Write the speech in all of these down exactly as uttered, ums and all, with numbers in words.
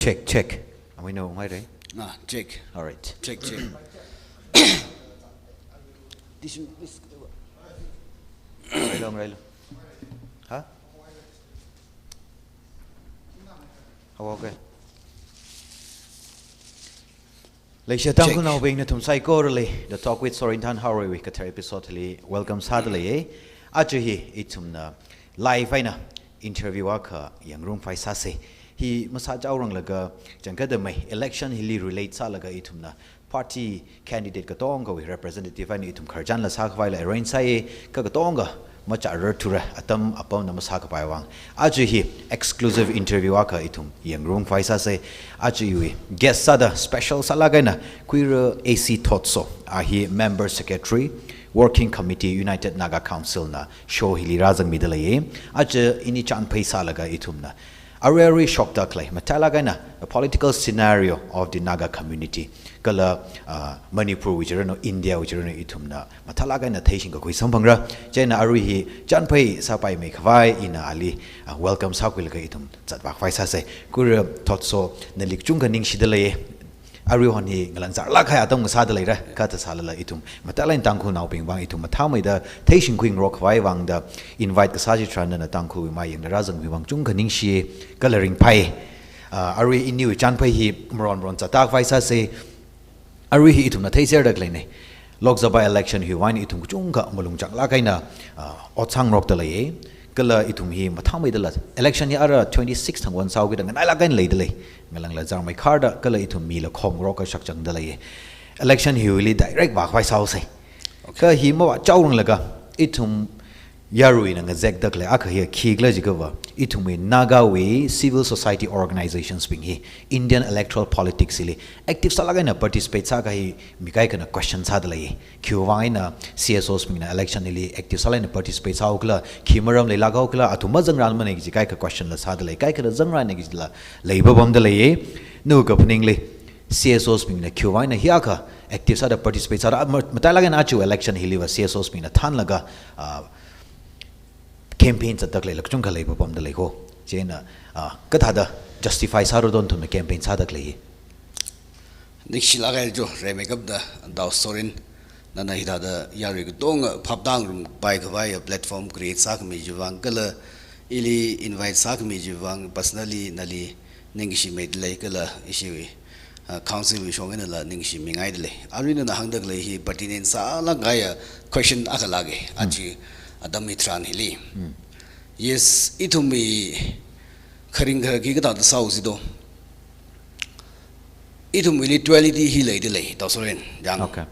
Check, check. Am I now, am I right? Ah, check. All right. Check, check. This one, this. Right on, right on. Huh? Oh, okay. Leishiya Tangkhulnaobing nathum saikorali The Talk with Sorinthan Haorei wui kathar episode li welcome sādalei. Aja hi ithumna live eina interview akha yangrumkhavai sāsa. Hi masāchaoranglaga changkadamei election hili relate sālaga ithumna party candidate katongawui representative eina ithum khararchanla sākhavaila arrange sāya, kha katonga machārarthura atam apamna masākapai vang. Aja hi exclusive interview akha ithum yangrumkhavai sāsa. Aja iwui guest sāda special sālāk eina Khuira A C Thotso, a hi member secretary, working committee, United Naga Council na show hili rāzangmidalei. Aja ini chānphai sālaga ithumna arui arui shokda khalei mathālāk eina the political scenario of the Naga community kala, uh, Manipur wui chiranu, India wui chiranu ithumna mathālāk eina theishingkakhui samphangra. Chieina arui hi chānphai sāpaimeikhavai ina ali, uh, welcome sākhuilaga ithum zatvākhavai sāsa. Khuira Thotso, nali kachungkha ningshidalei. Aruihon hi ngalang zārlāk kahai atam ngasādaleira, kathā sālala ithum mathālāk eina Tangkhulnaobing vang ithum mathāmeida theishingkhuingarokkhavai vangda invite kasā chitharan nana Tangkhulwui mayangda rāzangmi vang chungkha ningshi kala ringphai. Ah, arui iniwui chānphai hi maron maron zattākhavai sāsa. Arui hi ithumna theiserda khaleina, Lok Sabha election hiwui vang ithum kachungkha malung changlāk eina, ah, ot sāngarokdalei. Kala ithum hi mathāmeidala election hi ara twenty-six thang wan sāhaokida nganailāk eina leidalei. Ngalangla zārmeikharda kala ithum mila khongarok kashak changdalei. Election hiwuili direct vākhavai sāhaosa. Kha hi mavāchaoranglaga ithum yaruina ngazekda khalei akha hi khikhala jiakhava, ithumwui Nagawui civil society organizations bing hi Indian electoral politics hili active sālāk eina participate sākahai mi kaikhana question sādalei. Khiwui vang eina C S Os bingna election hili active sālāk eina participate sāhaokhala, khi maram leilāk haokhala, athum mazangrāmana kaji kaikha question la sādalei, kaikhana zangrāna kajila leipapamdalei. Nawui kaphaningli C S Os bingna khiwui vang eina hiyākha active sāda participate sāda, ma-, matailāk eina aja election hiliva C S Os bingna thānlaga, ah, campaign zatda khaleila kachungkha leipapamdalei ko. Chieina, ah, kathāda justify sāra don nathumna campaign sāda khalei hi? Ningshilāk eina jo, rimeikapta Tao Sorin, nana hithāda yarui katonga phaptāngarumpai khavai platform create sākhami chiwui vang kala ili invite sākhami chiwui vang personally nali ningshimeidalei kala ishiwui, ah, council wui shong einala ningshimingaidalei. Arui nana hāngda khalei hi pertinent sālāk kahaiya question akha lāka, aja atam hitharan hili. Yes, ithumwui kharing khararki kathāda sāhaosi do. Ithumwuili duality hi leidalei, Tao Sorin, yang. Okay.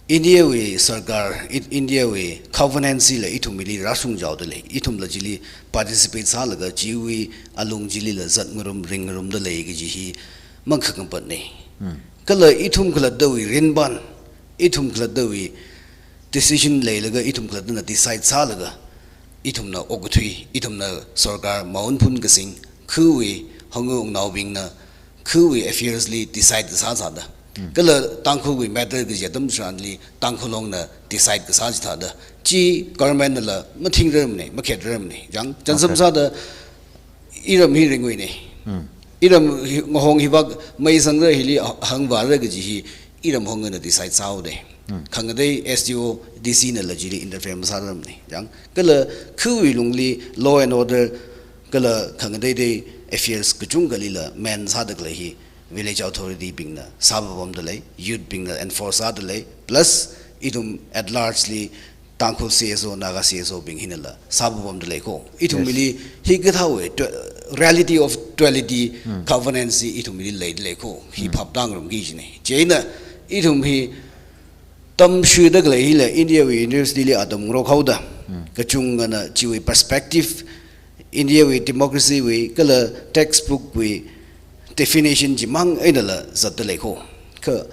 Indiawui sarkar, I-, Indiawui governance hila ithumwuili rāshungchaodalei. Ithumla chili participate sālaga chiwui alung chilila zatngarum ringngarumdalei kaji hi mangkhangampatna. Kala ithum khalattawui rinpān, ithum khalattawui decision leilaga ithum khalattana decide sālaga, ithumna okathui, ithumna sarkar maunphun kasing, khawui hangungnaobingna khawui affairs li decide kasā sāda. Kala Tangkhulwui matter kaji atam chitharanli Tangkhul Longna decide kasā chithāda. Chi government nala mathingrarmana, makhetrarmana. Yang, chansam sāda iram hi ringwuina. Iram hi, ngahong hivak meisangra hili hangvāra kaji hi iram hongana decide sāhaoda. Khangatei S D O, D C nala chili interfere masārarmana. Yang, kala khawui lungli law and order kala khangateitei affairs kachungkhalila man sāda khalei hi village authority bingna sāpapamdalei, youth bingna enforce sādalei, plus ithum at large li Tangkhul C S O, Naga C S O bing hinala sāpapamdalei ko. Ithumwuili hikathāwui du-, reality of duality governance hi ithumwuili leidalei ko. Hi phaptāngarumki kajina. Chieina ithum hi tamshuida khalei hila Indiawui university li atam ngarok haoda. Kachungana chiwui perspective, Indiawui democracy wui kala textbook wui definition chimang einala zatdalei ko. Kha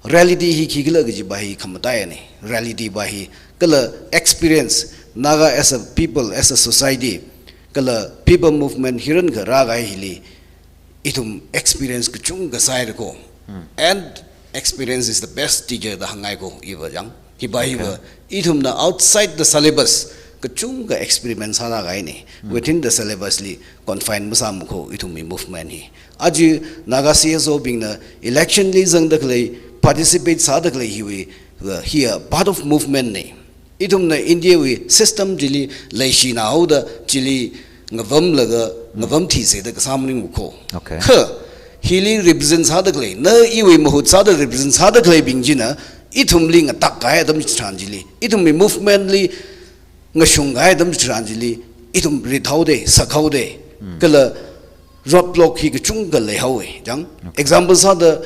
reality hi khikhala kajiva hi khamataiyana. Reality va hi kala experience, Naga as a people, as a society, kala people movement hi rākahai hili ithum experience kachungkha sāhaira ko. And experience is the best teacher da hāngngai ko, iva yang. Hiva, hiva, ithumna outside the syllabus, kachungkha experiment sāda kahaina. Within the syllabus li confine masāmakho ithumwui movement hi. Aja Naga C S O bingna election li zangda khalei, participate sāda khalei hiwui, uh, hi a part of movement na. Ithumna India wui system chili leishina haoda chili ngavamlaga, ngavam thisa da kasā maningmakho. Okay. Kha, hili represent sāda khalei, na iwui mahut sāda represent sāda khaleibing china, ithumli ngatak kahai atam chitharan chili, ithumwui movement li ngashung kahai atam chitharan chili, ithum rithaoda, sakhaoda, kala roadblock hi kachungkha leihaowa, chang. Okay. Example sāda,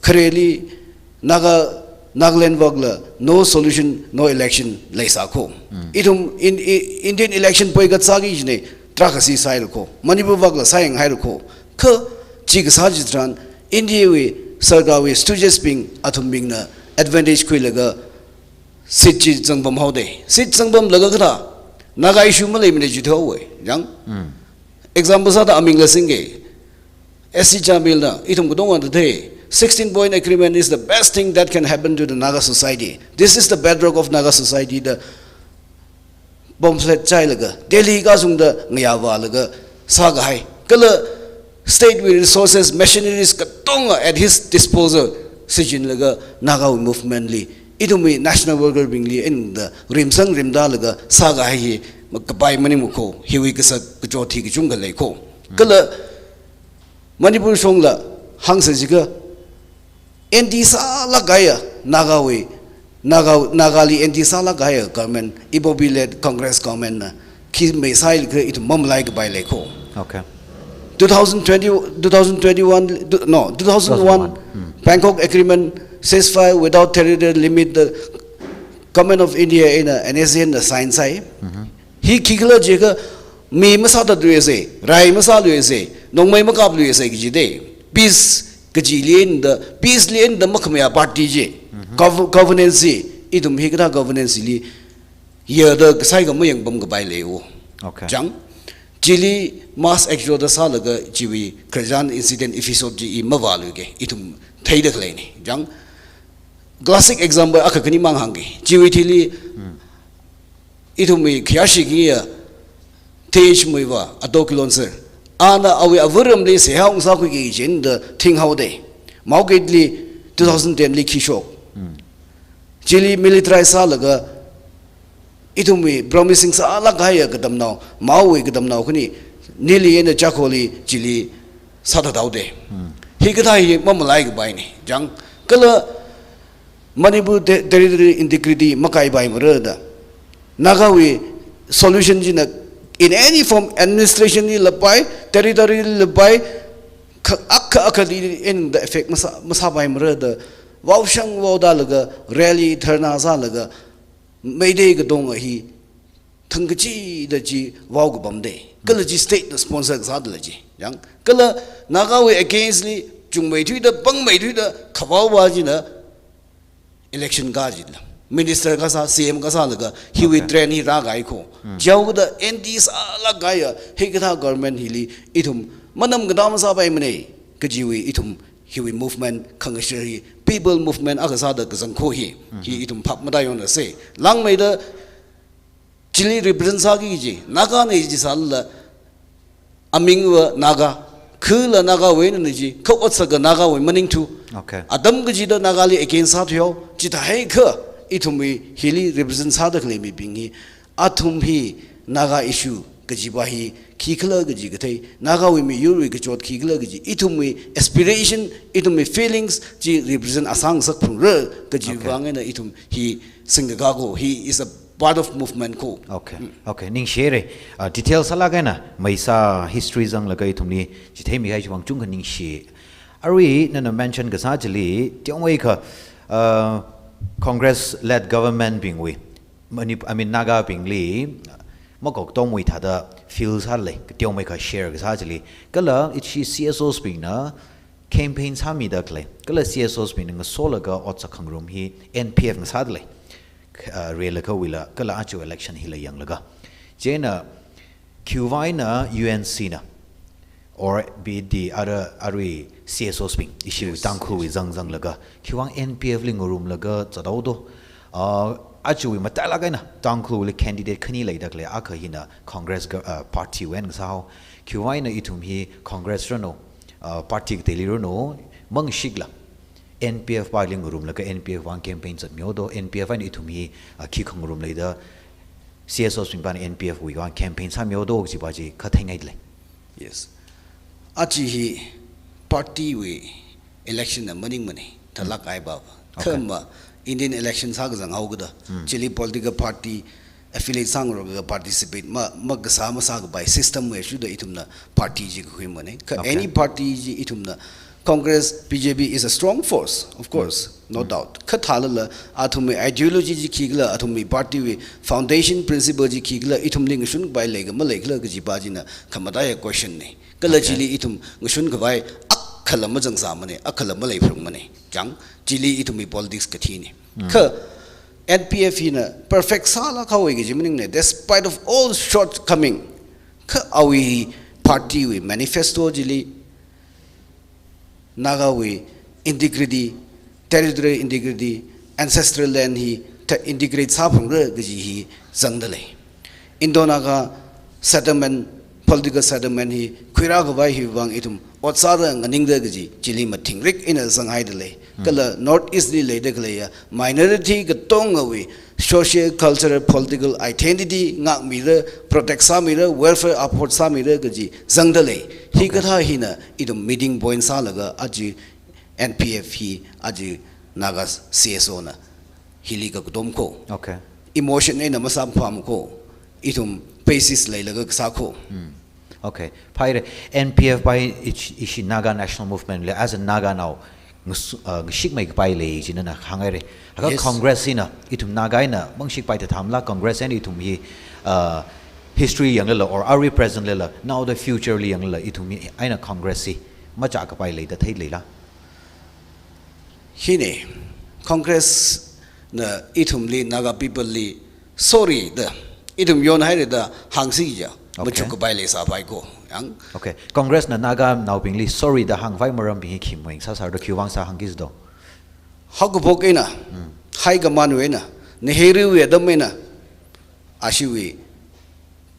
khareli Naga, Nagaland vakla no solution, no election leisākho. Ithum in, i-, Indian election poi katsāki jina, tarākha sāsai rakho. Manipur vakla sāyanghai rakho. Kha, chi kasā chitharan, India wui, sarkar wui, stooges bing, athumbingna advantage khuilaga, seat chi zangpam haoda. Seat zangpamlaga kathā, Naga issue maleimana jithaowa, chang. Example sāda amingla singki, S C Jamir na, ithum katonga thāda, sixteen point agreement is the best thing that can happen to the Naga society. This is the bedrock of Naga society, da pamphlet chailaga, Delhi kazungda ngayā vālaga sākahai. Kala state wui resources, machineries katonga at his disposal, sijinlaga Naga wui movement li, ithumwui national worker bingli eina rimsang rimdalaga sākahai hi, ma-, kapai maningmakho, hiwui kasak kachot hi kachungkha leikho. Kala Manipur shongla hāngsa jiakha, anti sālāk kahaiya, Naga wui, Naga, Naga li anti sālāk kahaiya government, Ibobi led Congress government na, khi mei sālikha ithum mamalai kapai leikho. Okay. Two thousand twenty, two thousand twenty-one, du-, no, two thousand one, two thousand one. Hmm. Bangkok Agreement, ceasefire without territorial limit, the Government of India eina N S C N na sign sāi. Hi khikhala jiakha, mi masāthatluisa, rai masāluisa, nongmei makapluisa kaji da. Peace kajili eina da, peace li eina da makhamayā party chi. Gov-, governance chi, ithum hikathā governance li, yada kasai kha mayangpam kapai leiwo. Okay. Chang, chili mass exodus sālaga chiwui khararchan incident episode chi i mavāluike, ithum theida khaleina. Chang, classic example akha khani mang hāngki. Chiwui thili, ithumwui khayāshi khangayi Th. Muivah, Ato Kilonser, ana awui avāramli seihā ungsākhuiki jida thinghaoda. Mao Kait li two thousand ten li khishok. Chili militarize sālaga, ithumwui promising sālāk kahaiya katamnao, Maowui katamnao khani, nili eina Jakholi chili sāthathaoda. Hikathā hi mamalai kapaina. Chang, kala Manipur te-, territory integrity makaipaimara da. Nagawui solution china in any form administration li lapai, territory li lapai, kha-, akha akhali eina da effect masā, masāpaimara da. Vaoshang vaodalaga, rally, dharna sālaga, Meitei katonga hi thangkachida chi vao kapamda. Kala chi state na sponsor kasādala chi. Chang, kala Nagawui against li chungmeithuida, pangmeithuida, khavao va china election kā jila. Minister kasā, C M kasālaga, hiwui Okay. trend hi rākahaikho. Jihaokida anti sālāk kahaiya, hikathā government hili ithum manam katā masāpaimana, kajiwui ithum hiwui movement, khangashar hi, people movement akha sāda kazangkho hi, hi ithum phap mataiyonrasa. Langmeida, chili represent sāki kaji, Nagana jisālala, amingva Naga, khala Nagawui eina chi, kha otsak kha Nagawui maningthu. Okay. Atam kachida Nagali against sāthuihao, chithāhaikha, ithumwui hili represent sāda khalei mibing hi, athum hi Naga issue kajiva hi, khikhala kaji kathei, Nagawui miyurwui kachot khikhala kaji, ithumwui aspiration, ithumwui feelings, chi represent asang sakphungra kaji Okay. vang eina ithum hi singkakā ko, hi is a part of movement ko. Okay. Okay, ningshire. Uh, detail sālāk eina, meisā history zanglaga ithumli, chitheimi kahai chiwui vang chungkha ningshi. Arui, nana mention kasā chili, teomeikha, uh, Congress led government bingwui, Manip-, I mean, Naga bingli, makoktomwui thāda feel sālei, teomeikha share kasā chili. Kala, ishi C S Os bingna, campaign sāmida khalei, kala C S Os bingna ngasolaga otsak khangarum hi N P F ngasādalei. K-, uh, rela kawuila, kala aja election hila yanglaga. Chieina, khiwui vang eina U N C na, or be it the other, arui C S Os bing, ishi Yes, Tangkhulwui yes. zangzanglaga, khiwui vang N P F li ngarumlaga zathaodo. Uh, Ajawui matailāk eina Tangkhulwuili candidate khani leida khalei akha hina Congress ga, uh, party wui eina sāhao. Khiwui vang eina ithum hi Congress ranu, uh, party kateili ranu, mangshikla N P F pali ngarumlaga N P F vang campaign zatmihaodo, N P F eina ithum hi, uh, khi khangarum leida C S Os bing pāna N P F wui vang campaign sāmihaodo kajipa chi kha theingaidalei. Yes. Aja hi party wui election na maningmana, thalāk eina va. Okay. Kha ma Indian election sākazang haokida. Hmm. Chili political party affiliate sāngaroga participate ma, makasā masākapai system wui shuda ithumna party chi kakhuimana. Kha Okay. any party chi ithumna Congress, B J P is a strong force, of course, no Mm. doubt. Kha thālala, athumwui ideology chi khikhala, athumwui party wui foundation principle chi khikhala, ithumli ngashunpai leikha maleikhala kajipa china khamataiya question na. Kala Okay. chili ithum ngashunkhavai akhala mazangsāmana, akhala maleiphalungmana. Chang, chili ithumwui politics kathina. Mm. Kha N P F hina perfect sālāk haowa kaji maningmana, despite of all shortcoming. Kha awui party wui manifesto chili Nagawui integrity, territorial integrity, ancestral land hi ta integrate sāphalungra kaji hi zangdalei. Indo-Naga settlement, political settlement hi khuirākhavai hiwui vang ithum ot sāda nganingda kaji chili mathingrik eina zanghaidalei. Hmm. Kala North East li leida khaleiya minority katongawui socio-cultural political identity ngākmira, protect sāmira, welfare uphold sāmira kaji zangdalei. Hi Okay. kathā hina ithum meeting point sālaga aja N P F hi aja Naga C S O na hili kakatom ko. Okay. Emotion eina masāpham ko. Ithum basis leilaga kasā ko. Hmm. Okay. Phāhaira, N P F pai ishi, ishi Naga National Movement li as a Naganao ngas-, uh, ngashikmeikapai lei chi nana hānghaira. Haka Yes. Congress hina ithum Naga eina mangshikpai da thamla, Congress eina ithum hi, uh, history yanglala or arui present lala, naoda future li yanglala ithum hi eina Congress hi machākapai leida theilala. Hina, Congress na ithumli, Naga people li, sorry da, ithum yonhaira da hāngsi ja, Okay. machukkapai leisāpai ko. Yang Okay. Congress na Naganaobingli sorry da hāngkhavai marambing hi khi maning sāsāra da, khiwui vang sā hāngki jido? Haokaphok eina, Hmm. high command wui eina, Nehru wui atam eina, ashiwui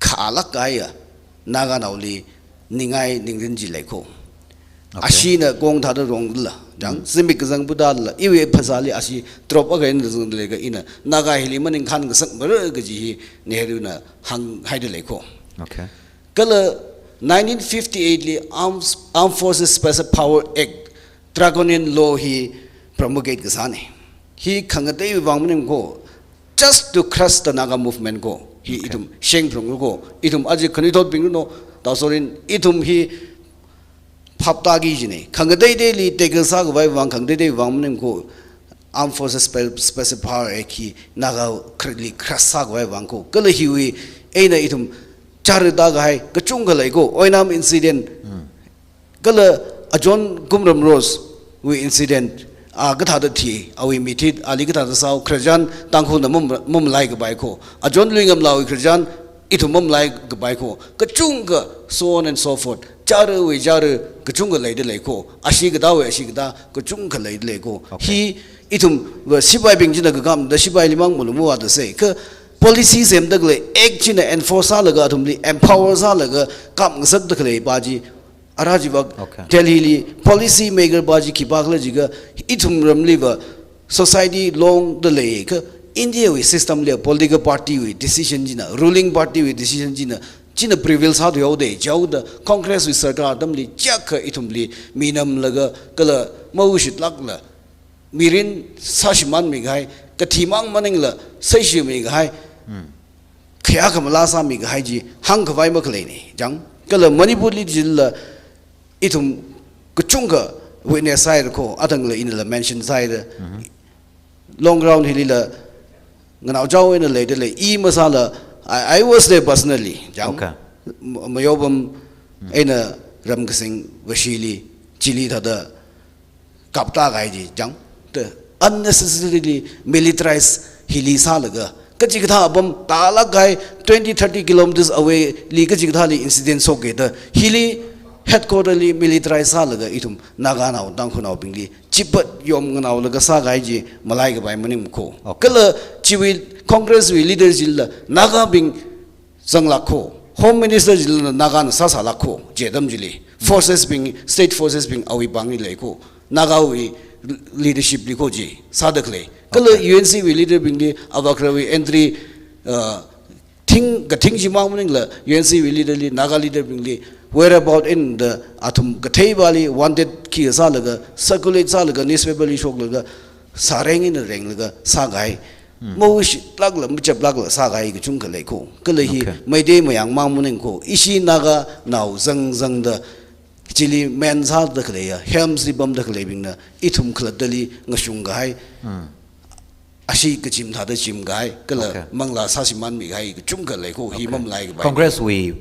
khalāk kahaiya Naganaoli ningai ningrin chi lei ko. Okay. Ashina kong thāda rongla, chang, Hmm. zimik kazang pudala, iwui phasāli ashi drop akha eina zangda leiakha ina Naga hili maningkhan kasakmara kaji hi Nehru na hānghaida lei ko. Okay. Kala nineteen fifty-eight li Arms, Armed Forces Special Power Act, Draconian Law hi promulgate kasāna. Hi khangateiwui vang maning ko, just to crush the Naga movement ko. Hi Okay. ithum shengphalungra ko. Ithum aja khanuithotbing no, tao sorin ithum hi phaptāki jina. Khangateiteili tackle sākhavai vang, khangateitei vang maning ko. Armed Forces Spe-, Special Power Act hi Naga khareli crush sākhavai vang ko. Kala hiwui eina ithum chara tākahai kachungkha lei ko. Oinam incident. Hmm. Kala Ajahn Kumram Rose wui incident, a kathāda thi, awui mithit, ali kathāda sāhao, khararchan Tangkhulna mam-, mamalaikapai ko. Ajahn Luingamlawui khararchan ithum mamalaikapai ko. Kachungkha, so on and so forth. Charawui chara kachungkha leida lei ko. Ashi kathāwui ashi kathā kachungkha leida lei ko. Okay. Hi ithum va sipaibing china kakam da sipaili mang malumo da sai. Kha policy semda khalei act china enforce sālaga athumli empower sālaga kap ngasakda khaleipa chi ara chiva Okay. Delhi li policy maker pa chi khipākhala jiakha ithum ramli va society longda lei kha India wui system li political party wui decision china, ruling party wui decision china, china prevail sāthuihaoda, chaoda Congress wui sarkar atamli chiyākha ithumli minamlaga kala maushitlākla mirin sāshimānmi kahai, kathi mang maningla saishimi kahai, Hmm. khayā khamala sāmi kahai chi hāngkhavai makhaleina. Chang, kala Manipur li jilala ithum kachungkha witness sāhaira ko, athangla inala mention sāhaira. Mhm. Long ground hilila nganaochao eina leida lei, i masāla, I, I was there personally. Chang, Okay. M-, Mayopam Hmm. eina Ramkasing Vashili, chili thāda kapta kahai chi, chang, the unnecessarily militarize hili sālaga, kachikathā apam tālāk kahai twenty, thirty kilometers away li kachikathāli incident shokki da, hili headquarter li militarize sālaga ithum Naganao, Tangkhulnaobingli chipat yom nganaolaga sākahai chi malaikapai maning ko. Okay. Kala chiwui Congress wui leader chila Nagabing zanglāk kho, Home Minister chila Nagana sāsālāk kho, chi atam chili. Forces bing, state forces bing awui pāngli lei kho, Nagawui leadership li kho chi sāda khalei. Kala Okay. U N C wui leader bingli avākharawui entry, uh, thing, kathing chimang maningla U N C wui leader li, Naga leader bingli whereabout in the athum kathei pāli wanted khi sālaga, circulate sālaga, newspaper li shoklaga, sāreng eina renglaga sākahai. Hmm. Maushitlākla, machaplākla sākahai kachungkha lei kho. Kala hi Okay. Meitei mayāngmang maning kho. Ishi Naganao zangzangda chili man sāda khaleiya, helms li pamda khaleibingna ithum khalattali ngashung kahai. Hmm. Ashi kachim thāda chim kahai, kala Okay. manglā sāshimānmi kahai kachungkha lei kho, hi Okay. mamalaikapai. Congress wui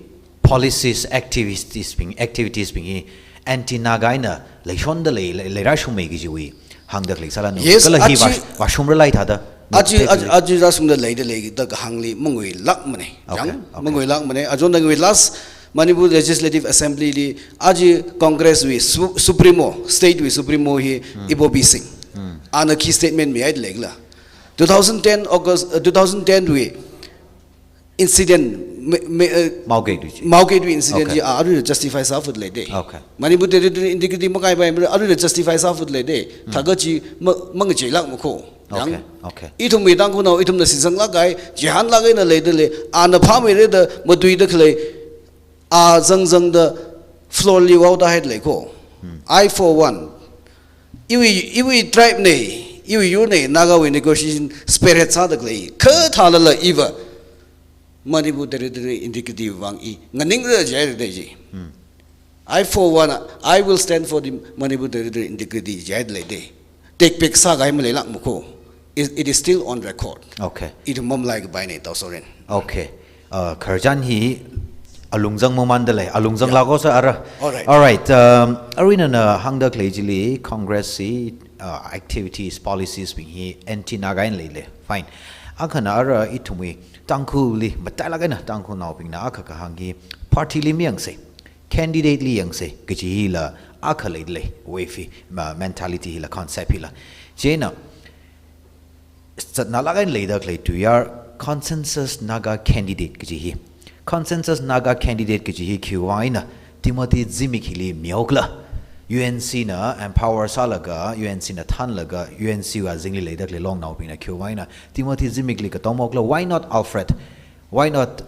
policies, activities bing, activities bing hi anti-Naga eina leishonda lei, lei, leirāshungmei kajiwui hāngda khalei sālanu. Yes, Kala hi achi vā, vāshungralai thāda. achi, Tep achi, achi rāshungda leida leida kahāngli manguilākmane. Okay, Yang, okay. manguilākmane. Ajona ngui last Manipur Legislative Assembly li achi Congress wui su-, Supremo, State wui Supremo hi Hmm. Ibobi Singh. Hmm. Ana khi statement mihaida leikhala. Two thousand ten August, uh, two thousand ten wui incident, me, me, uh, Mao Gate wui chi. Mao Gate wui incident Okay. chi, ah, aruila justify sāfut leide. Okay. Manipur territory integrity makaipai, aruila justify sāfut leide. Hmm. Thākha chi ma, mangacheilākma kho. Yang. Okay, okay. Ithumwui Tangkhulnao, ithumna shitsang lākkahai, chihānlāk eina leida lei, ana phāmeirada matuida khalei, a zangzangda floor li vaoda haida lei kho. Hmm. I for one, iwui, iwui tribe ne, iwui yur ne, Nagawui negotiation spearhead sāda khalei, kha thālala iva Manipur territory integrity vang i nganingra jihaida lei ji. Hmm. I for one, I will stand for the Manipur territory integrity jihaida leide. Tekpek sākahai maleilākma kho. It, it is still on record. Okay. Ithum mamalaikapaine, Tao Soren. Okay. Uh, khararchan hi alungzang mamānda lei. Alungzang Yeah. lāko sā ara. All right. All right. Um, aruina na hāngda khalei chili Congress hi, uh, activities, policies bing hi anti-Naga eina leile. Fine. Akhana ara ithumwui Tangkhulli, matailāk eina Tangkhulnaobingna akha kahāng hi party li mayangsei, candidate li yangsei kaji hila akha leida lei, wave hi, ma, mentality hila, concept hila. Chieina, zatnālāk eina leida khalei tuiyār consensus Naga candidate kaji hi. Consensus Naga candidate kaji hi khiwui vang eina Timothy Zimik hili mihaokhala. U N C na empower sālaga, U N C na thānlaga, U N C wui azingli leida khalei longnaobingna khiwui vang eina Timothy Zimik li katong mahaokhala, why not Alfred? Why not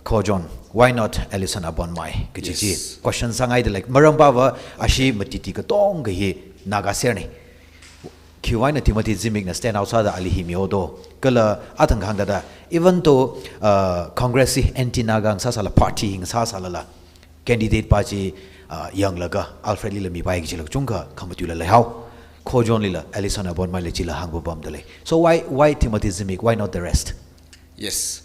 Kojon? Why not Ellison Abonmai? Kaji chi Yes. question sāngaida lei. Maram pava ashi matiti katongkha hi Naga ser ne. Khiwui vang eina Timothy Zimik na stand out sāda ali hi mihaodo. Kala athang kahāng thāda, even though, uh, Congress hi anti-Naga ngasāsāla, party hi ngasāsālala, candidate pa chi, uh, yanglaga Alfred lila mipai kajila kachungkha khamatuila leihao. Kojon lila, Ellison Abonmai la chila hāngpapamda lei. So why, why Timothy Zimik? Why not the rest? Yes.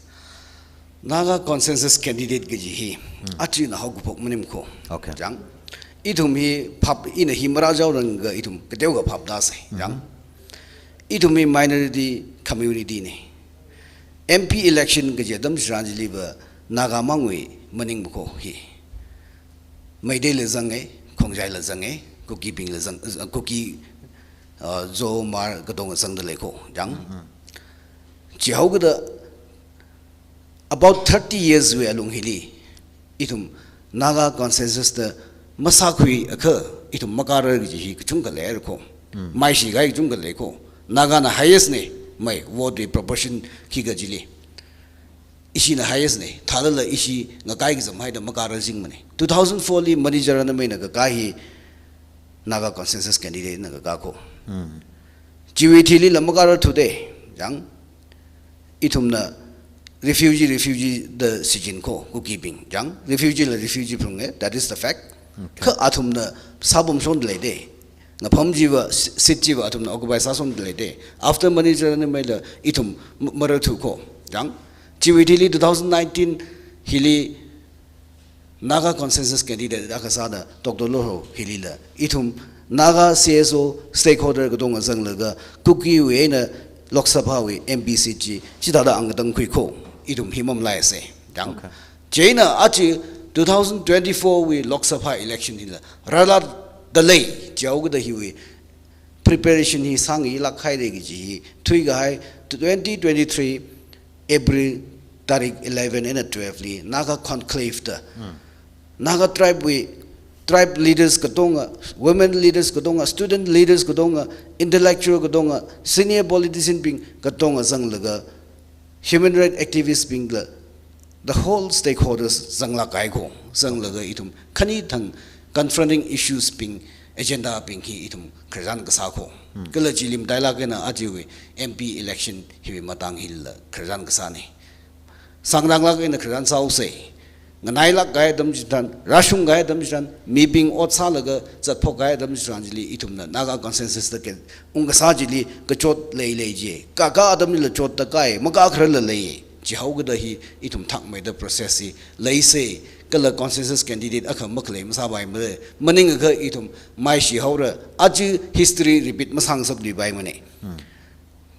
Naga consensus candidate kaji hi, Hmm. achi na haokaphok maning kho. Okay. Yang. Ithum hi phap, ina hi marājaoranga ithum kateokha phaptāsei. Hmm. Yang. Ithum hi minority community ne. M P election kaji atam chitharan chiliva Naga mangwui maningma kho hi. Meiteila zange, Khongjaila zange, Kukibingla zang, Kuki, uh, Zo, Hmar katonga zangda lei kho. Yang. Hmm. Chihaokida about thirty years wui alung hili, ithum Naga consensus da masākhuiakha, ithum makārar kaji hi kachungkha leira kho. Mm. Maishikahai kachungkha lei kho. Nagana highest ne, mai vote wui proportion khikha chili. Ishina highest ne, thālala ishi ngakai kazam haida makārar jingmane. Two thousand four li Manicharan Nameina kakā hi Naga consensus candidate na kakā kho. Mm. Chiwui thilila makārarthude, yang. Ithumna refugee, refugee da shichin kho, Kukibing, yang, refugee la refugee phunge, that is the fact. Okay. Kha athumna sāpamshonda leide. Ngapham chiva, si-, seat chiva athumna occupy sāshonda leide. After Manicharan Nameila ithum ma-, mararthu kho, yang. Chiwui thili two thousand nineteen hili Naga consensus candidate akha sāda Doctor Lorho hilila, ithum Naga C S O stakeholder katonga zanglaga Kukiwui eina Lok Sabha wui M P seat chi chithāda ang katang khui kho, ithum hi mamalaisei. Yang. Okay. Chieina achi two thousand twenty-four wui Lok Sabha election hila rālākda lei, chihaokida hiwui preparation hi sāngailāk haira kaji hi thuikahai twenty twenty-three April tarik eleven eina twelve li Naga Conclave da. Naga tribe wui, tribe leaders katonga, women leaders katonga, student leaders katonga, intellectual katonga, senior politician bing katonga zanglaga, human rights activist bingla, the whole stakeholders zanglāk kahai ko, zanglaga ithum khanithang confronting issues bing, agenda bing hi ithum khararchan kasā ko. Kala chili matailāk eina ajawui M P election hiwui matang hila khararchan kasāna. Sāngnānglāk eina khararchan sāhaosa. Nganailāk kahai atam chitharan, rāshung kahai atam chitharan, mibing ot sālaga zatphok kahai atam chitharan chili ithumna Naga consensus da ke ung kasā chili kachot leilei ji. Ka ka atamlila chot da kai, maka khararla lei. Chihaokida hi ithum thakmeida process hi leisa, kala consensus candidate akha makhalei masāpaimara. Maningakha ithum maishi haora, aja history repeat masāngasakluipaimana.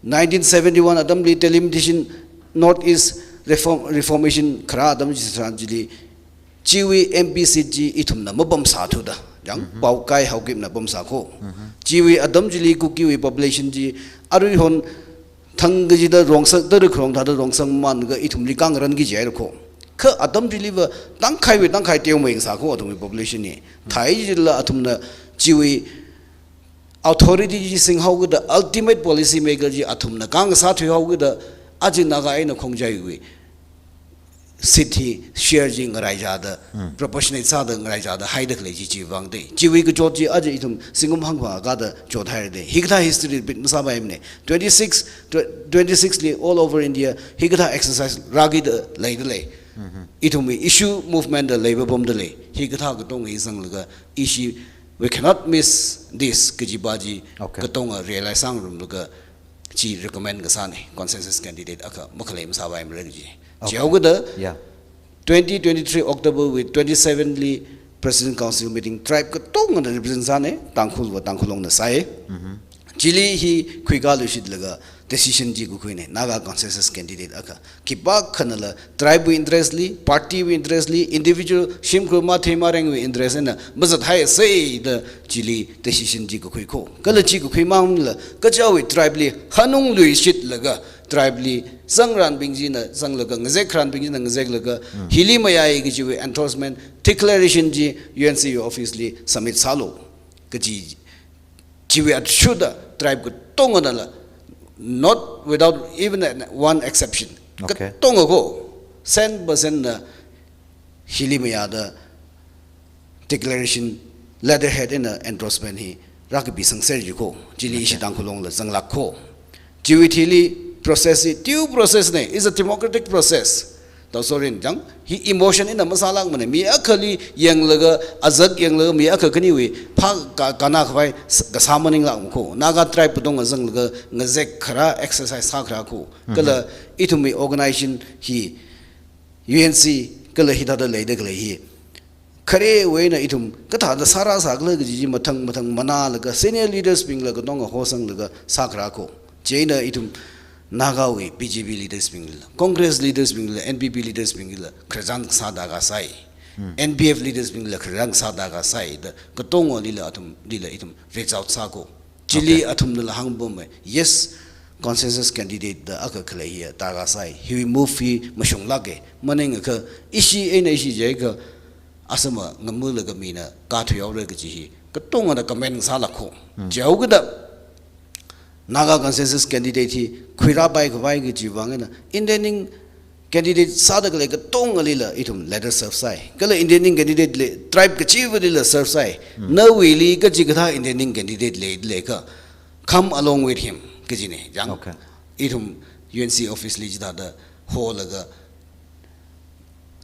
Nineteen seventy-one atamli Telemedicine North East Reform, Reformation kharā atam chitharan chili, chiwui M P seat chi ithumna mapamsāthuda, chang, Paokai Haokipna pamsā ko. Chiwui atam chili Kukiwui population chi aruihon thang kachida rongsang, tara kharong thāda rongsang mamānlaga ithumli khangaran kaji haira ko. Kha atam chiliva tangkhaiwui tangkhai teomei kasā ko athumwui population hi. Thai chila athumna chiwui authority chi singhaokida, ultimate policy maker chi athumna khangasā thuihaokida, aja Naga eina Khongjaiwui seat hi share chi ngaraichāda, proportionate sāda ngaraichāda haida khalei chi chiwui vang da. Chiwui kachot chi aja ithum zingkum hangphangā akha da chothaira da. Hikathā history repeat masāpaimana. Twenty-six, tw-, twenty-six li all over India hikathā exercise rākida leida lei. Ithumwui issue movement da leiva pamda lei. Hikathā katonga hi zanglaga ishi, we cannot miss this kajipa chi, okay, katonga realize sāngarumlaga chi recommend kasāna, consensus candidate akha makhalei masāpaimara kaji. Okay. Chihaokida, yeah, twenty twenty-three October wui twenty-seven li President Council meeting tribe katongana represent sāna, Tangkhulva Tangkhul Longna sāi. Chili hi khuikāluishitlaga decision chi kakhuina, Naga consensus candidate akha. Khipākhanala tribe wui interest li, party wui interest li, individual shimkhur mathei marengwui interest eina mazathaisa da chili decision chi kakhui ko. Kala chi kakhuimangla, kachāwui tribe li hanungluishitlaga, tribe li zangranbing china zanglaga, ngazek kharanbing china ngazeklaga, hili mayai kajiwui endorsement declaration chi U N C office li submit sālu kaji, chiwui athishurda tribe katonganala, not without even an, one exception. Okay. Katonga ko, cent percent na hili mayāda declaration letterhead eina endorsement hi rākapisangser ji ko, chili ishi, okay, Tangkhul Longla zanglāk ko. Chiwui thili process hi due process na, is a democratic process. Tao sorin chang, hi emotion eina masālākmana, mi akhali yanglaga, azak yanglaga, mi akha khaniwui phā ka, kanna khavai s-, kasā maninglākma ko. Naga tribe katonga zanglaga ngazek kharā, exercise sākharā ko. Kala ithumwui organization hi U N C kala hithāda leida khalei hi kharewui eina ithum kathāda sārāsākhala kaji chi mathang mathang manālaga senior leaders bingla katonga hosanglaga sākharā ko. Chieina ithum Nagawui B J P leaders bingla, Congress leaders bingla, N P P leaders bingla khararchan kasā darkar sai. N P F leaders bingla khararchan kasā darkar sai da katongalila athumlila ithum reach out sā ko. Chili, okay, athumnala hāngpamma, yes, consensus candidate da akha khalei hi darkar sai. Hiwui move hi mashunglāka. Maningakha ishi eina ishi jiakha asama ngamulaga mina kathuihaora kaji hi katongana comment sālāk ko. Chihaokida Naga consensus candidate hi khuirāpai khavai kajiwui vang eina intending candidate sāda khalei katongalila ithum letter serve sai. Kala intending candidate li, tribe kachivalila serve sai. Nawuili kachikathā intending candidate lei, leikha, come along with him kajina, chang. Okay. Ithum U N C office li chithāda holaga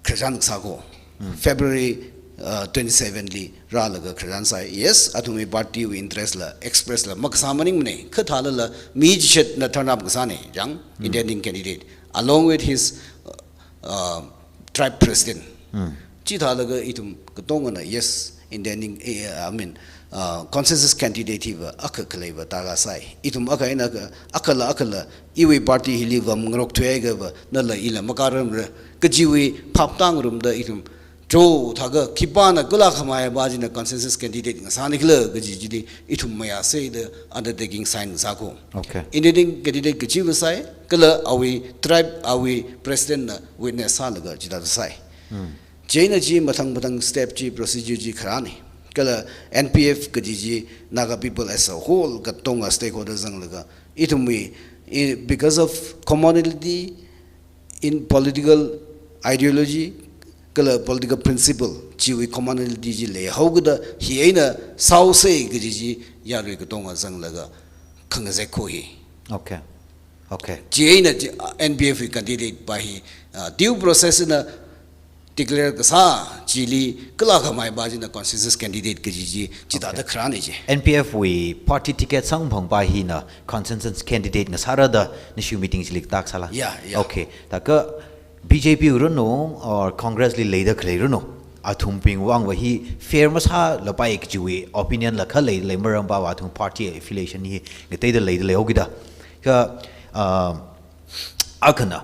khararchan kasā ko. February, uh, twenty-seven li rālaga khararchan sai. Yes, athumwui party wui interest la, express la makasā maningmana, kha thālala mi chishatna turn up kasāna, chang, intending candidate, along with his, uh, uh, tribe president. Chithālaga ithum katongana, yes, intending, eh, I mean, uh, consensus candidate hiva akha khaleiva darkar sai. Ithum akha eina akha, akhala akhala, iwui party hili vam ngarokthuiakha va, nala ila makararmara kajiwui phap tāngarumda ithum to thākha khipāna kala khamei pa china consensus candidate ngasāni khala kaji chili ithum mayāsei da undertaking sign sāko. Okay. Independent candidate kachi va sai, kala awui tribe, awui president na witness sālaga chithāda sai. Hmm. Chieina chi mathang mathang step chi procedure chi kharāni. Kala N P F kaji chi Naga people as a whole katonga stakeholder zanglaga ithumwui, i-, because of commonality in political ideology, kala political principle, chiwui commonality chi leihaokida hi eina sāosei kaji chi yarui katonga zanglaga khangazek ko hi. Okay. Okay. Chieina chi, ah, N P F wui candidate pa hi, ah, due process na declare kasā chili kala khamei pa china consensus candidate kaji chi chithāda Okay. kharāni chi. N P F wui party ticket samphang pa hina consensus candidate ngasāra da nashi meeting chili tak sāla? Yeah, yeah. Okay. Thākha B J P ranu or Congress li leida khalei ranu, athumbing vang va hi fair masālapai kajiwui opinion la khalei lei, maram pa va athum party affiliation hi ngateida leida leihaokida. Kha, ah, akhana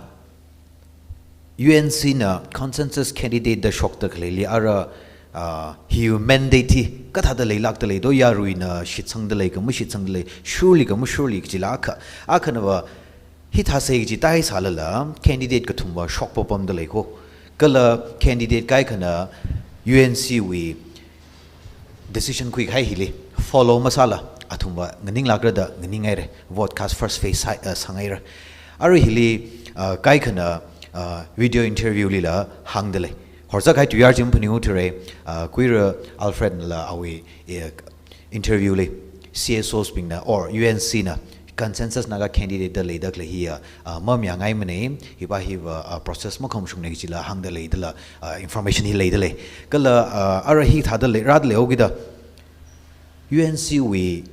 U N C na consensus candidate da shokda khaleili ara, ah, hi mandate hi kathāda leilākda lei do, yaruina shitsangda lei ka mashitsangda lei, shurli ka mashurli kajila akha, akhana va hithāsei kaji tāhaisālala candidate kathum va shokpapamda lei ko. Kala candidate kaikhana U N C wui decision khuikahai hili follow masāla athum va nganinglākra da nganingaire. Vote cast first phase sai, uh, sāngaire. Arui hili, uh, kaikhana, uh, video interview lila hāngda lei. Horzak hai tuyar jim phaningu thire, uh, kuira Alfred la awui, uh, interview li C S Os bingna or U N C na consensus Naga candidate da leida khalei hi, uh, mamayāngaimane, hi pa hi va, uh, process makhamashungne kajila hāngda leidala, uh, information hi leida lei. Kala, uh, ara hithāda lei, rāda leihaokida U N C wui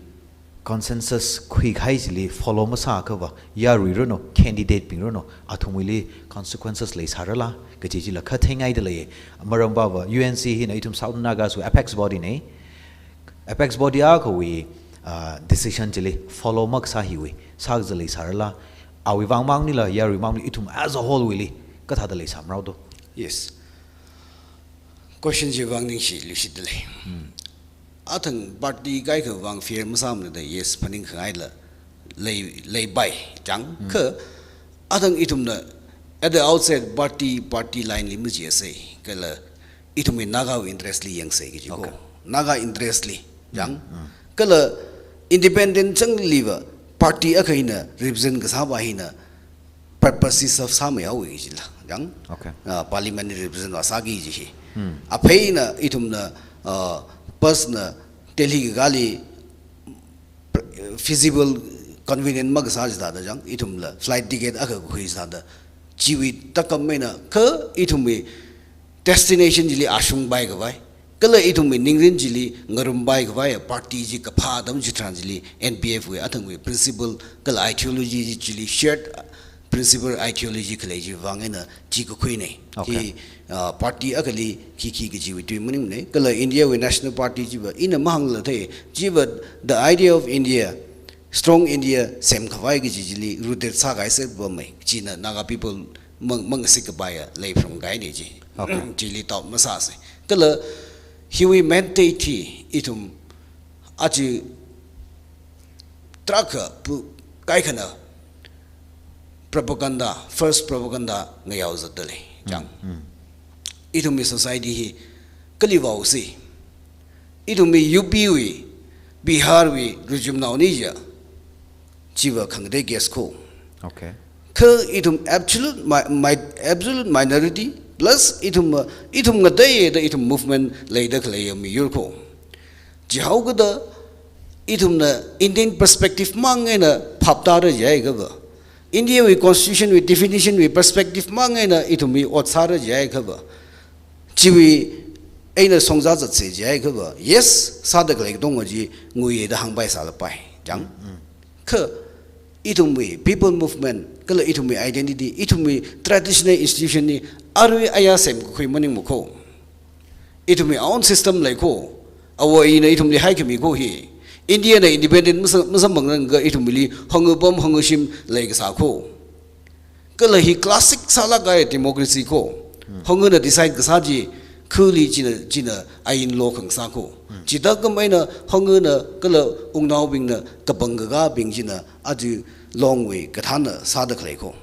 consensus khuikahai chili follow masāakha va, yarui ranu, candidate bing ranu, athumwuili consequences leisārala kaji chila kha theingaida lei. Maram pa va U N C hina ithum Southern Nagas wui apex body ne. Apex body akhawui, ah, decision chili follow makasā hiwui sākazā leisārala, awui vang mangnila, yarui mangli ithum as a whole wuili kathāda leisāmarao do? Yes. Question chi vang ningshi luishitda lei. Hmm. Athang party kaikha vang fair masāmana da, yes, phaningkhangaila lei, leipai, chang. Hmm. Kha athang ithumna at the outset party, party line li machiasei, kala ithumwui Naga interest li yangsei kaji ko. Okay. Naga interest li, chang. Hmm, hmm. Kala independent changli va party akha hina represent kasā pa hina purpose serve sāmeihaowa kajila, chang. Okay. Ah, parliament represent va sāki kaji hi. Hmm. Apheina ithumna, ah, bus na Delhi kakāli feasible, convenient makasā chithāda, chang, ithumla flight ticket akha kakhui chithāda, chiwui takam eina kha ithumwui destination chili ashungpai khavai, kala ithumwui ningrin chili ngarumpai khavai party chi kaphā atam chitharan chili N P F wui athangwui principle kala ideology chi chili shared principle ideology khalei chi vang eina chi kakhuine. Okay. Hi, ah, party akhali khi khi kajiwui tui maningmane. Kala India wui national party chi va ina mahāngla thei, chi va the idea of India, strong India semkhavai kaji chili rooted sākahai serpamei. China Naga people mang, mangasik kapaiya leiphrang kahaine chi. Okay. Chili doubt masāsei. Kala hiwui mandate hi ithum aja tarākha pu-, kaikhana propaganda, false propaganda ngayao zatda lei, chang. Mm, mm. Ithumwui society hi kali vaosi. Ithumwui U P wui, Bihar wui, rujumnaoni ja. Chi va khangatei case ko. Okay. Kha ithum absolute mi-, mi-, absolute minority plus ithum, uh, ithum ngateiya da ithum movement leida khaleiya miyur ko. Chihaokida ithumna Indian perspective mang eina phaptāra jiakha va, India wui constitution wui definition wui perspective mang eina ithumwui ot sāra jiakha va, chiwui eina shongza zatse jiakha va, yes, sāda khalei katonga chi nguiya da hāngpai sālapai, chang. Mm, mm. Kha ithumwui people movement, kala ithumwui identity, ithumwui traditional institution hi arui aya semkakhui maningma ko. Ithumwui own system lei ko. Āwo āyina ithumli haikhami ko hi. India na independent masam, masamphangranglakha ithumli hongapam hongashim leikasā ko. Kala hi classic sālākkahai democracy ko. Hmm. Hongana decide kasā chi khuli china, china ain lo khangasā ko. Chithākhamei eina hangana kala wungnaobingna kapangkakābing china aja Longwui kathānna sāda khalei ko.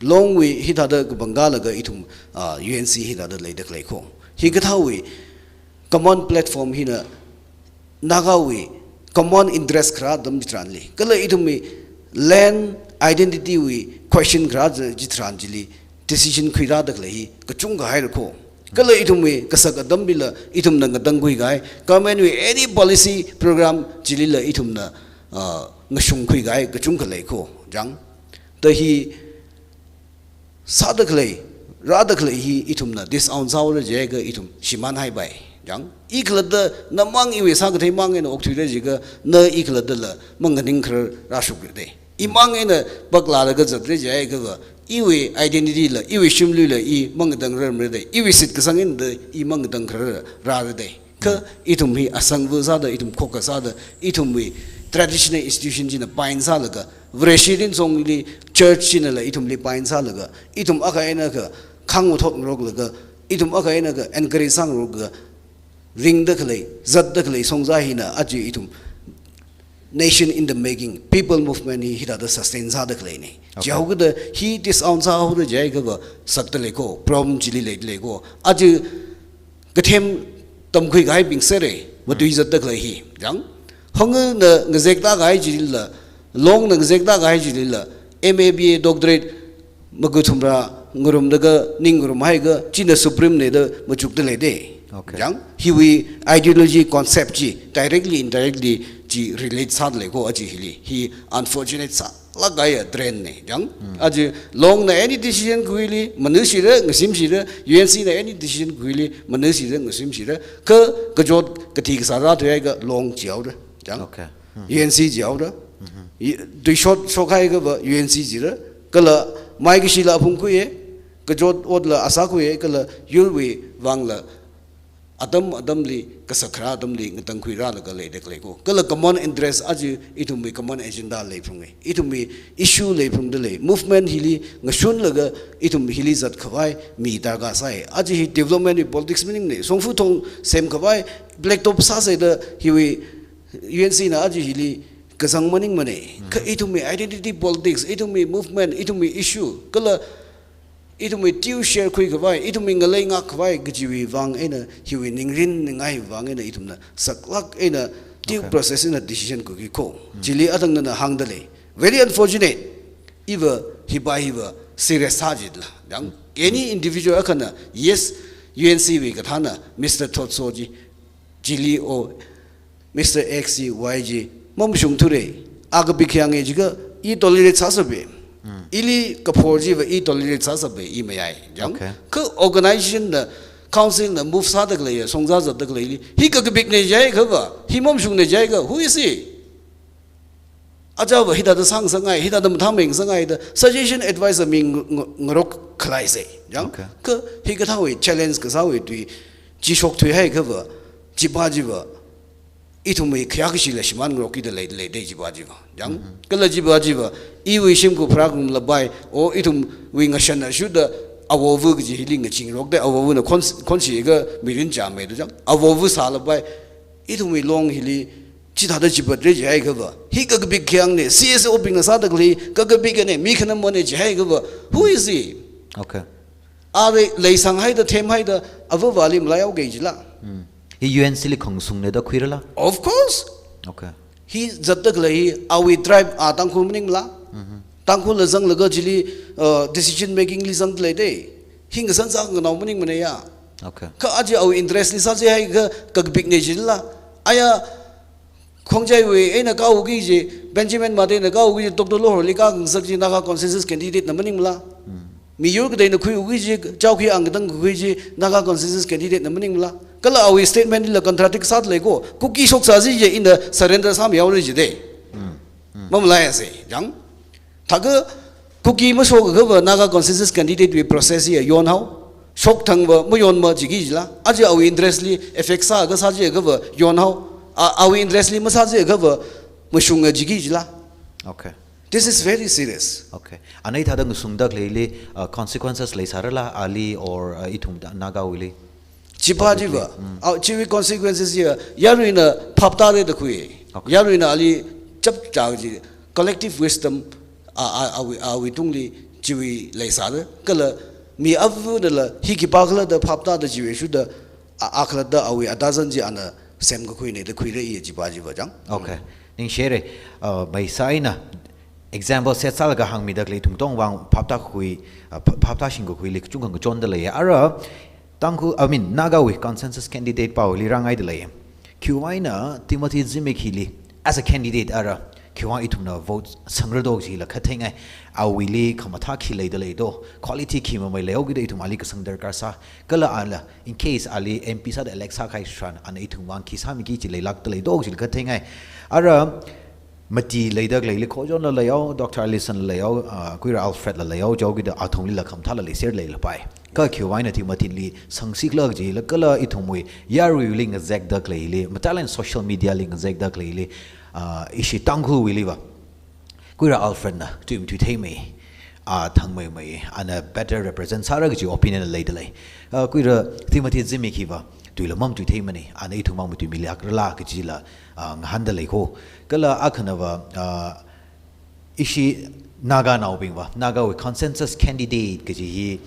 Longwui hithāda kapangkalaga ithum, ah, U N C hithāda leida khalei ko. Hikathāwui common platform hina Nagawui common interest kharā atam chitharanli, kala ithumwui land identity wui question kharā chitharan chili decision khuirāda khalei hi kachungkha haira ko. Kala ithumwui kasak atamlila ithumna ngatangkhui kahai, government wui any policy program chilila ithumna, ah, ngashungkhui kahai kachungkha lei ko, chang. Da hi sāda khalei, rāda khalei hi ithumna disown sāhaora jiakha ithum shimānhaipai. Chang, i khalatta namang iwui sākathei mang eina okthuira jiakha, na i khalattala manganing kharar rāshokra dei. Imang eina paklālaga zatra jiakha va, iwui identity la, iwui shimluila i mangatang rarmara dei. Iwui shitkasang eina da i mangatang kharar rāra dei. Kha ithum hi asangva sāda, ithum khokha sāda, ithumwui traditional institution china bind sālaga, Vareshi rinzongli church chinala ithumli bind sālaga, ithum akha eina akha khangthot ngaroklaga, ithum akha eina akha encourage sāngarokka, ringda khalei, zatda khalei shongza hina aja ithum nation in the making, people movement hi hithāda sustain sāda khaleina. Okay. Chihaokida hi disown sāhaora jiakha va sakta lei ko, problem chili leida lei ko. Aja kathem tamkhui kahaibing sāra, matui zatda khalei hi. Chang, hangana ngazekda kahai chilila, Longna ngazekda kahai chilila, M A, B A, doctorate makuthumra ngarumlaga ning ngarumhaiakha, china supreme na da machukda lei dei. Okay. Chang, hiwui ideology concept chi directly, indirectly chi relate sāda lei ko aja hili. Hi unfortunate sālāk kahai trend na. Chang, aja Longna any decision khuili manashira, ngasimshira, U N C na any decision khuili manashira, ngasimshira, kha kachot kathi kasā rāthuihaiakha Long chihaora. Chang. Okay. U N C chihaora. I, tuishot shokhaiakha va U N C jira. Kala maikashila aphungkhuiya, kachot otla asākhuiya, kala yurwui vangla atam atamli, kasak kharā atamli ngatangkhui rālaga leida khalei ko. Kala common interest aja ithumwui common agenda leiphalunga. Ithumwui issue leiphalungda lei. Movement hili ngashunlaga ithum hili zatkhavai mi darkar sāi. Aja hi development wui politics maningmana. Shongfa thong semkhavai, blacktop sāsāda hiwui U N C na aja hili kazang maningmana. Kha ithumwui identity politics, ithumwui movement, ithumwui issue, kala ithumwui tiu share khuikhavai, ithumwui ngalei ngakkhavai kajiwui vang eina, hiwui ningrin ningai vang eina ithumna saklāk eina tiu, okay, process eina decision khuiki ko. Chili athang nana hāngda lei. Very unfortunate. Iva hipa hiva serious sā jitla. Chang, any individual akhana, yes, U N C wui kathānna Mister Thotso chi, chili o Mister X chi, Y chi mamashungthura. A kapik khayang e jiakha i tolerate sāsāpa. Ili kaphor chiva i tolerate sāsāpa, i mayai. Chang. Okay. Kha organization na, council na move sāda khalei, shongza zatda khaleili, hi kakapikna jiakha va, hi mamashungna jiakha, who is he? Aja va hithāda sāngasakngai, hithāda mathāmei ngasakngai da suggestion, advice mi ng-, ng-, ngarok khalei sai. Chang. Okay. Kha hikathāwui challenge kasāwui tui chi shokthuihaiakha va, chipa chiva ithumwui khayākashila shimān ngarokki da lei, lei dei chipa chiva. Chang. Kala chipa chiva iwui shimkhur pharāngarumlapai, o ithumwui ngashan ashuda avova kaji hili ngaching ngarok dei, avovana khon, khonshiakha mirin chāmei da chang. Avova sālapai, ithumwui Long hili chithāda chipatra jiakha va, hi kakapik khayangna, C S O bingna sāda khalei kakapikna, mi khanamona jiakha va, who is he? Okay. A lei, leisanghaida, themhaida, avavali malayao kajila. Hi U N C li khangshungna da khuirala? Of course. Okay. Hi zatda khalei hi, awui tribe a Tangkhul maningmala? Tangkhulla zanglaga chili, uh, decision making li zangda lei dei. Hi ngasan sānganao maningmana ya. Okay. Kha aja awui interest li sāsāhaiakha kakapikna jila. Aya Khongjaiwui eina kaoki kaji, Benjamin Mate na kaoki kaji, Doctor Lohorli kangasak chi Naga consensus candidate na maningmala? Miyur kateina khuiki kaji, Chaokhi Angkatang khuiki kaji, Naga consensus candidate na maningmala? Kala awui statement lila contradict sāda lei ko, Kuki shoksā chi je ina surrender sāmihaora ji dei. Mamalaiya se, chang. Thākha Kuki mashokakha va Naga consensus candidate wui process hi yonhao. Shokthang va mayonma jiki jila. Aja awui interest li affect sākha sā jiakha va yonhao. A, awui interest li masā jiakha va mashunga jiki jila. Okay. This is very serious. Okay. Ana hithāda ngashungda khaleili, uh, consequences leisārala ali or, uh, ithum da Nagawuili? Chipa chiva, ah, chiwui consequences ya, yaruina phaptāda da khui. Okay. Yaruina ali chapchā chi, collective wisdom, a, a, awui, awui tungli chiwui leisāda, kala mi avunala hi khipākhala da phaptāda chiwui shuda, a, akhalatta awui atazan chi ana semkakhuina da khuira i chipa chiva chang. Okay. Ningshire, uh, maisā eina example set sālaga hāngmida khalei ithum tongwui vang phaptākhui, uh, pha-, phaptāshingkakhuili kachungkha ngachonda lei. Ara, Tangkhul, I mean, Nagawui consensus candidate pāwuili rāngaida lei. Khiwuivang eina Timothy Zimik hili, as a candidate ara, khiwuivang ithumna vote sangra do chila khatheingai. Awuili khamathā khi leida lei do, quality khi mamei leihaokida ithum ali kasang darkar sā. Kala ala, in case ali M P sāda elect sākahai tharan, ana ithum vang khi sāmiki chi leilākda lei do chila khatheingai. Ara, mati leida khaleili Khojon la leihao, Doctor Allison la leihao, ah, Kuira Alfred la leihao, jihaokida athumlila khamathāla leiser leilapai. Kha khiwuivang eina Timothy li sangsikhala kajila kala ithumwui yaruili ngazekda khaleili, matailāk eina social media li ngazekda khaleili, ah, ishi Tangkhulwuiliva Kuira Alfred na tui matui theimei, ah, thangmeimei, ana better represent sāra kaji opinion leida lei. Ah, Kuira Timothy Zimik hiva tuila mamatui theimana, ana ithum vang matuimilākrala kajila, ah, ngahānda lei ko. Kala akhanava, ah, ishi Naganaobingva, Nagawui consensus candidate kaji hi,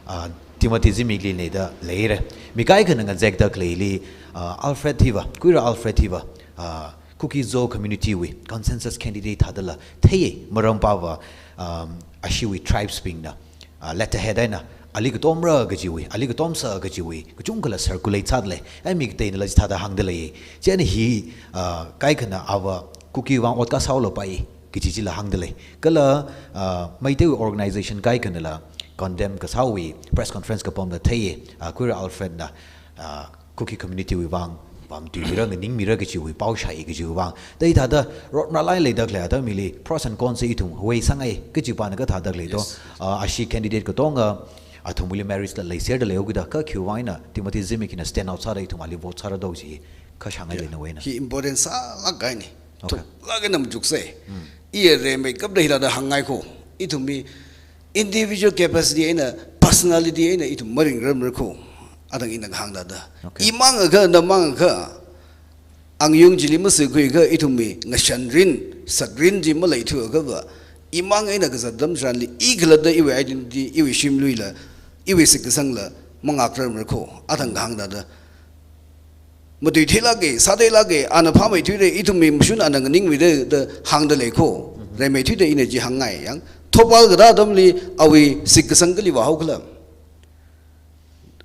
ah, Timothy Zimik lina da leira. Mi kaikhana ngazekda khaleili, ah, Alfred hiva, Kuira Alfred hiva, ah, Kuki-Zo community wui consensus candidate thādala thei, maram pava, um, ashiwui tribes bingna, uh, letterhead eina, ali katomra kajiwui, ali katomsa kajiwui, kachungkhala circulate sāda lei, ai mi kateinala chithāda hāngda lei. Chieina hi, uh, kaikhana ava Kuki vang ot kasāhaolapai, kaji chila hāngda lei. Kala, uh, Meitei organization kaikhanala condemn kasāwui press conference kapamla thei, uh, Kuira Alfred na, uh, Kuki community wui vang, pamatuimira, nganingmira kajiwui pao shāi kajiwui vang. Da hithāda, rot rālai leida khalei atam hili, pros and cons ithum, huai sāngai, kaji pana kathāda khalei do. Yes. Ah, ashi candidate katonga, athumwuili merits la leiserda leihaokida, kha khiwuivang eina, Timothy Zimik hina stand out sāda ithum ali vote sāra do chi, kha shāngai Yeah. leina wena. Hi important sālāk kahaina. Okay. Thuklāk eina machuksa. Hmm. Iya rimeikapda hithāda hāngngai ko. Ithumwui individual capacity eina personality eina ithum maringrarmara ko. Atang ina kahāng thāda. Okay. Imang akha, namang akha, angyung chili masuikhuiakha ithumwui ngashan rin, sat rin chi maleithuakhava, imang eina kazat atam tharanli, i khalatta iwui identity, iwui shimluila, iwui shitkasangla mangakrarmara ko. Atang kahāng thāda. Matui theilāka, sā theilāka, ana phāmeithuira, ithumwui mashun ana nganingmira da hāngda lei ko. Mhm. Rimeithuida ina chi hāngngai yang. Thopal kathā atamli awui shitkasang kali vāhaokhala.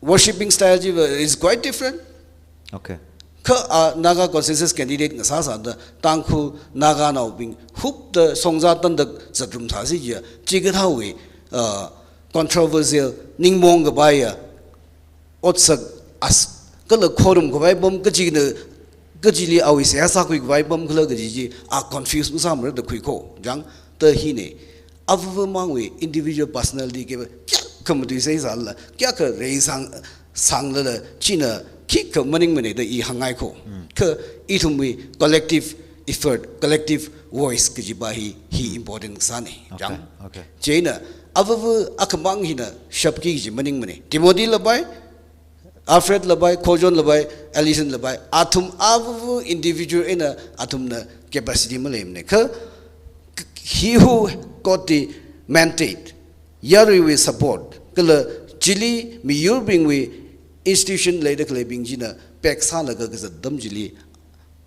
Worshipping style chiva is quite different. Okay. Kha a Naga consensus candidate ngasāsāda Tangkhul Naganaobing hupda shongza tanda zatrum thāsi jiya, chikathāwui, uh, controversial ningmong kapaiya, otsak as, kala khorum kapai pam kachina, kachili awui seihā sākhui kapai pam khala kaji chi, a confuse masāmara da khui ko, chang, da hina. Avavamangwui individual personality kha kayākha matuisai sālala, kayākha reisang, sanglala, china khikha maningmana da i hāngngai ko. Hmm. Kha ithumwui collective effort, collective voice kajipa hi, hi important sāna. Okay, chang. Okay. Chieina, avava akhamang hina shapki kaji maningmana. Timothy lapai, Alfred lapai, Khojon lapai, Allison lapai, athum avava individual eina athumna capacity maleimana. Kha, he who got the mandate, yaruiwui support, kala chili miyurbingwui institution leida khaleibing china pack sālaga kazat atam chili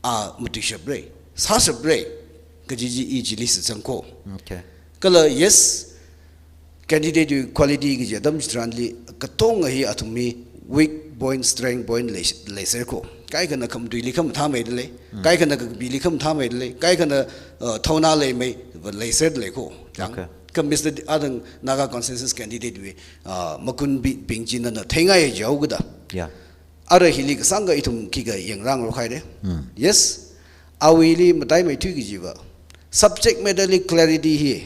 a matuishapra, sāshapra, kaji chi i chili shitsang ko. Okay. Kala yes, candidate wui quality kaji atam chitharanli katonga hi athumwui weak point, strength point lei, leiser ko. Kaikhana khamatuili khamathāmeida lei, Hmm. kaikhana kakapili khamathāmeida lei, kaikhana, uh, thaona leimei leiserda lei ko. Okay. Kha Mister D-, atang Naga consensus candidate wui, uh, makunbi bing china na theingai jihaokida. Yeah. Ara hili kasāngkha ithum khikha yangrāngarok haira. Hmm. Yes, awuili mataimeithui kajiva, subject matter li clarity hi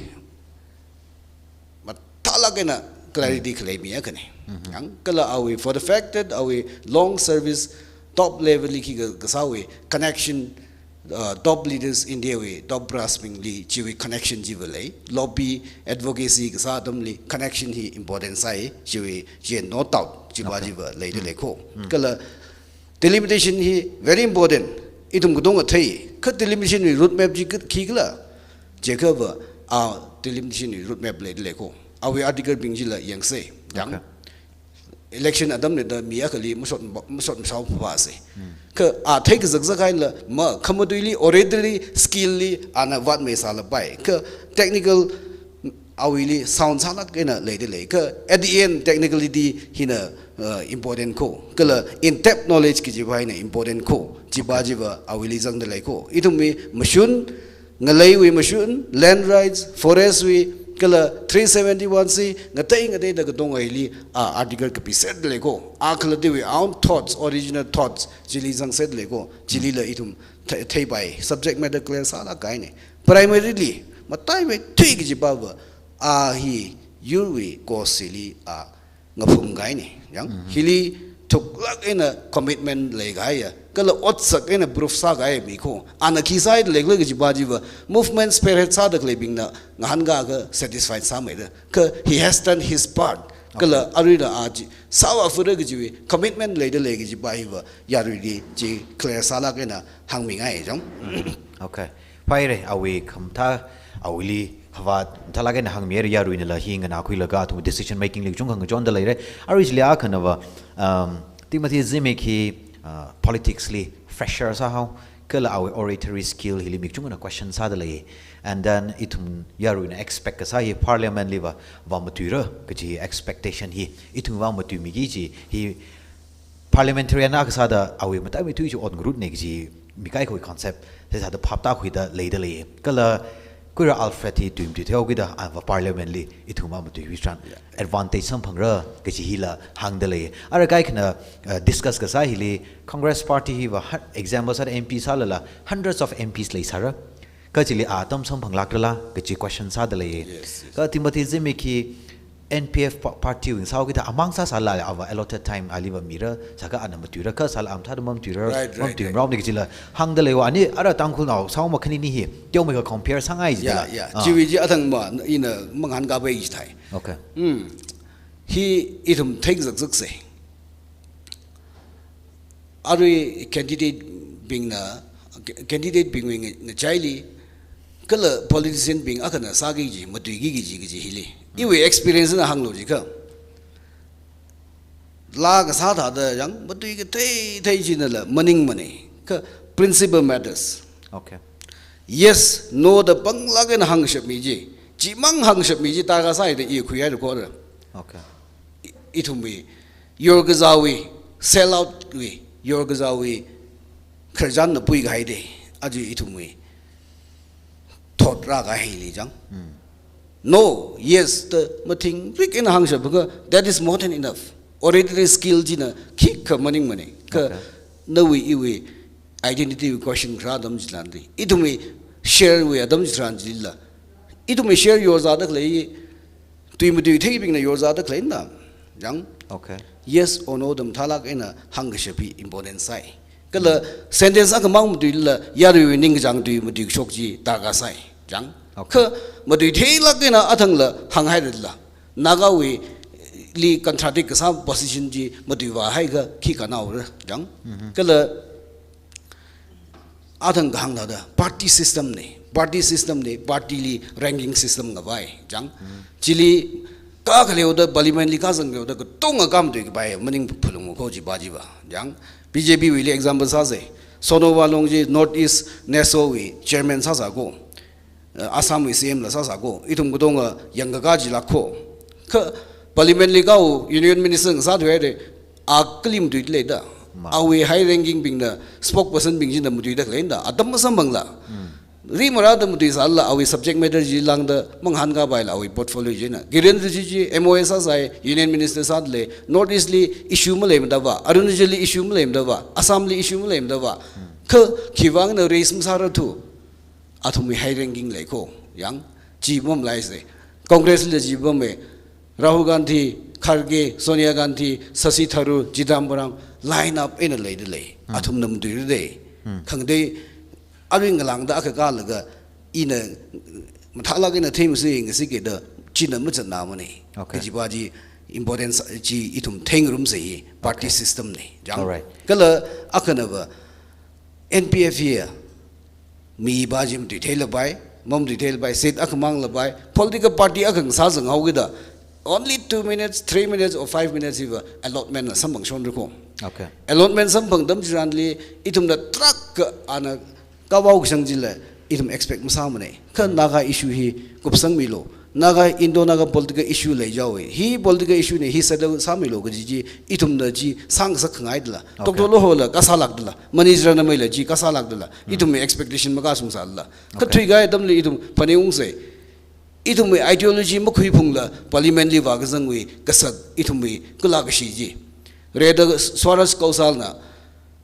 mathālāk eina clarity Hmm. khalei mi akhana. Mhm. Yang kala awui, for the fact that awui long service top level li khikha kasāwui connection uh, top leaders India wui top brass bingli chiwui connection chiva lei. Lobby advocacy kasā atamli connection hi important sāi, chiwui chi no doubt chiva chiva leida lei ko. Kala delimitation hi very important. Ithum katonga thei, kha delimitation wui roadmap chi khi khala? Jiakhava, ah, delimitation wui roadmap leida lei ko. Awui article bing chila yangsa. Yang. Okay. Election atamli da mi akhali masot, masot masao pha se. Kha a thei kazak zak haila ma, khamatuili oratory skill li ana vātmei sālapai. Kha technical awuili sound sālāk eina leida lei. Kha at the end technicality hina, uh, important ko. Kala in-depth knowledge kajiva hina important ko. Chiva chiva awuili zangda lei ko. Ithumwui mashun, ngaleiwui mashun, land rights, forest wui, kala three seventy-one C, ngatei ngateida katonga hili, ah, article kapiserda lei ko. A khalatiwui own thoughts, original thoughts, chili zangserda lei ko. Chilila ithum thei, theipai, subject matter clear sālāk kahaina. Primarily, mataimeithui kajiva va, a hi yurwui cause hili, a, ngaphum kahaina. Yang, hili thuklāk eina commitment leikahaiya, kala otsak eina proof sākahai mi ko. Ana khi sāda leikhala kajiva chiva, movement spearhead sāda khaleibingna ngahānkā akha satisfied sāmeira. Kha he has done his part. Kala aruila a chi sāvāfura kajiwui commitment leida lei kajiva hiva yaruili chi clear sālāk eina hāngmingai jong. Okay. Phaire, awui khamathā, awuili khavāt mathālāk eina hāngmihaira, yaruinala hi nganākhuilaga athum decision making li kachungkha ngachonda leira. Arui chili akhana va, um, Timothy Zimik hi, uh, politics li fresher sāhao, kala awui oratory skill hili mi kachungkhana question sāda lei. And then ithum yaruina expect kasā hi parliament li va, vāmatuira kaji expectation hi, ithum vāmatuimiki kaji hi, parliamentarian akha sāda awui mataimeithui chi ot ngarutna kaji mi kaikhawui concept, sāsāda phap tākhuida leida lei. Kala Khuira Alfred hi tui matui theihao kida, a va parliament li ithum vāmatuiwui tharan advantage samphangra kaji hila hāngda lei. Ara kaikhana, uh, discuss kasā hili Congress party hi va ha-, example sāda M P sālala hundreds of M Ps leisāra. Kha chili atam samphanglākrala kaji question sāda lei. Yes, yes. Kha Timothy Zimik hi N P F pa-, party wui ngasāhao kida amang sāsālala ava allotted time ali va mira, sākha ana matuira, kha sāla a mathāda mamatuira, right, right, mamatuimara, right, ni kajila hāngda leiva, ani ara Tangkhulnao sāhao makhanini hi teomeikha compare sāngai jida. Yeah, yeah. Ah. Chiwui chi athang ma, ina mangahānkāpai jithai. Okay. Hmm. Hi ithum theikazak zaksa. Arui candidate bingna, candidate bingwui nga-, ngachaili, kala politician bing akhana sāki kaji, matuiki kaji, kaji hili. Iwui experience na hānglu jiakha, laa kasā thāda yang matui kathei thei chinala maningmana. Kha principle matters. Okay. Yes, no da panglāk eina hāngshapmi chi, chimang hāngshapmi chi, tarākha sāhaida i khuihaira ko da. Okay. I-, ithumwui, yorkazāwui, sell out wui, yorkazāwui khararchanna puikahaida, aja ithumwui thot rākahaili chang. Hmm. No, yes, da mathingrik eina hāngshapakha, that is more than enough. Oratory skill china khikha maningmana. Kha, okay, nawui iwui identity wui question kharā atam chitharanli, ithumwui share wui atam chitharan chilila, ithumwui share yorzāda khalei, tui matui theibingna yorzāda khaleina, yang. Okay. Yes or no da mathālāk eina hāngkashap hi important sāi. Kala sentence akhamang matuilala yaruiwui ningkachāng tui matuikashok chi tarākha sāi, yang. Okay. Kha matui theilāk eina athangla hānghairala, Nagawuili contradict kasā position chi matuivāhaiakha khi kanao ra, yang. Mhm. Kala athang kahāng thāda party system na, party system na, party li ranking system ngavai, chang. Hmm. Chili kā khaleoda, parliament li kāzang khaleoda, katonga kā matuikapai, maning phalung ko chiva chiva, chang. B J P wuili example sāsa, Sonowal Long chi North East NESO wui chairman sāsā ko. Uh, Assam wui C M la sāsā ko, ithum katonga yangkakā jilāk ko. Kha parliament li kāo, union minister ngasā thuihaira, a kali matuida leida. Ma. Awui high ranking bingna, spokesperson bing china matuida khaleina, atam masamphangla. Hmm. Rimarāda matuisālala, awui subject matter chi lāngda, mangahānkāpaila awui portfolio china. Kiren Rijiju chi M O A sāsai, union minister sāda lei, North East li issue maleimada va, Arunachal li issue maleimada va, Assam li issue maleimada va. Hmm. Kha khiwuivangna raise masāra thu. Athumwui high ranking lei ko, yang, chi mamalaisa. Congress li chi mama, Rahul Gandhi, Kharge, Sonia Gandhi, Shashi Tharoor, Chidambaram, line up eina leida lei. Hmm. Athumna matuira da. Hmm. Khangatei, aring ngalāngda akha kālaga ina mathālāk eina theimasui ngasike da china mazatnāmane. Okay. Kajiva chi importance chi ithum theingarumsa hi party Okay. system ne. Jang. Alright. Kala akhanava N P F hi miva chi matuitheilapai, mamatuitheilapai, seat akhamanglapai, political party akha ngasā zanghaokida, only two minutes, three minutes or five minutes hiva allotment na samphangshonra ko. Okay. Allotment samphang atam chitharanli, ithumna tarākha ana kavao kashang chila, ithum expect masāmane. Kha Naga issue hi kupsangmilu. Naga, Indo-Naga political issue leijaowe. Hi political issue ne, hi settle sāmilu kaji chi, ithumna chi sāngasak khangaidala. Okay. Doctor Lohawuila kasālākdala. Manish Rangnammeila chi kasālākdala. Mm. Ithumwui expectation makasungsālala. Okay. Kathui kahai atamli ithum phaningungse. Ithumwui ideology makhuiphungla parliament li vākazangwui kasak ithumwui kala kashi chi. Rida Swaraj Kaushal na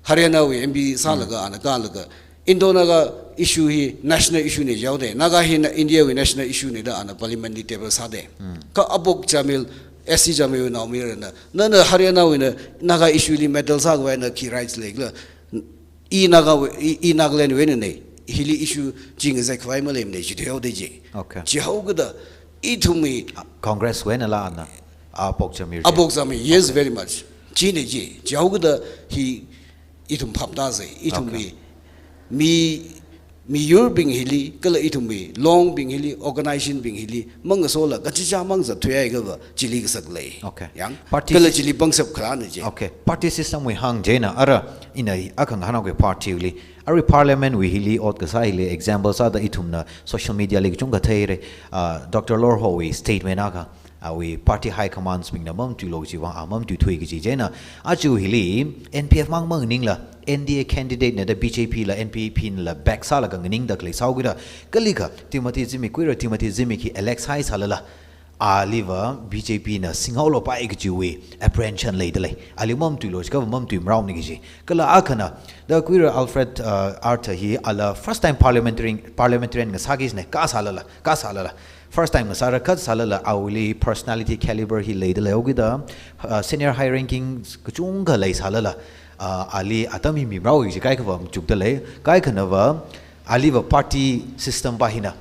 Haryana wui M P sālaga, Mm. ana kālaga, Indo-Naga issue hi national issue ne jihaode, Naga hi na India wui national issue ne da ana parliament li table sāde. Mm. Kha Apok Jamir, S C Jamir wui naomayarana, nana Haryana wui na Naga issue li meddle sākhavai na khi rights leikhala, i Naga wui, i, i Nagaland wui einane, hili issue chi ngazek khavai maleimane, jithuihaode ji. Okay. Jihaokida, ithumwui Congress wui einala ana, Apok Jamir chi. Apok Jamir, yes, Okay. very much. Chine ji, jihaokida hi ithum phaptāse, ithumwui Okay. mi, miyurbing hili, kala ithumwui longbing hili, organization bing hili, mangasola kachichā mang zatthuihaiakhava, chili kasak lei. Okay. Yang, Party kala sys- chili pangshap kharāna ji. Okay. Party system wui hāng chieina, ara ina akha ngahānhaoke party li, arui parliament wui hili, ot kasā hili, example sāda ithumna social media li kachungkha theire, ah, Doctor Lohawui statement akha, awui party high commands bingna mamatuilu kajiva, a mamatuithui kaji chieina, aja hili N P F mang manganingla, N D A candidate na da B J P la, N P P nala back sālaga nganingda khalei sāhaokida, kalikha Timothy Zimik, Kuira Timothy Zimik hi elect sāhaisālala, aliva B J P na singhaolapai kajiwui apprehension leidalei. Ali mamatuilu jiakhava mamatuimarao ni kaji. Kala akhana, da Kuira Alfred, uh, Arthur hi ala first time parliamentary, parliamentarian ngasāki jine, kasālala, kasālala. First time ngasāra kha sālala, awuili personality caliber hi leidalei haokida, uh, senior high ranking kachungkha leisālala, uh, ali atam hi mimarao kaji kaikhava machukdalei, kaikhanava, aliva party system va hina,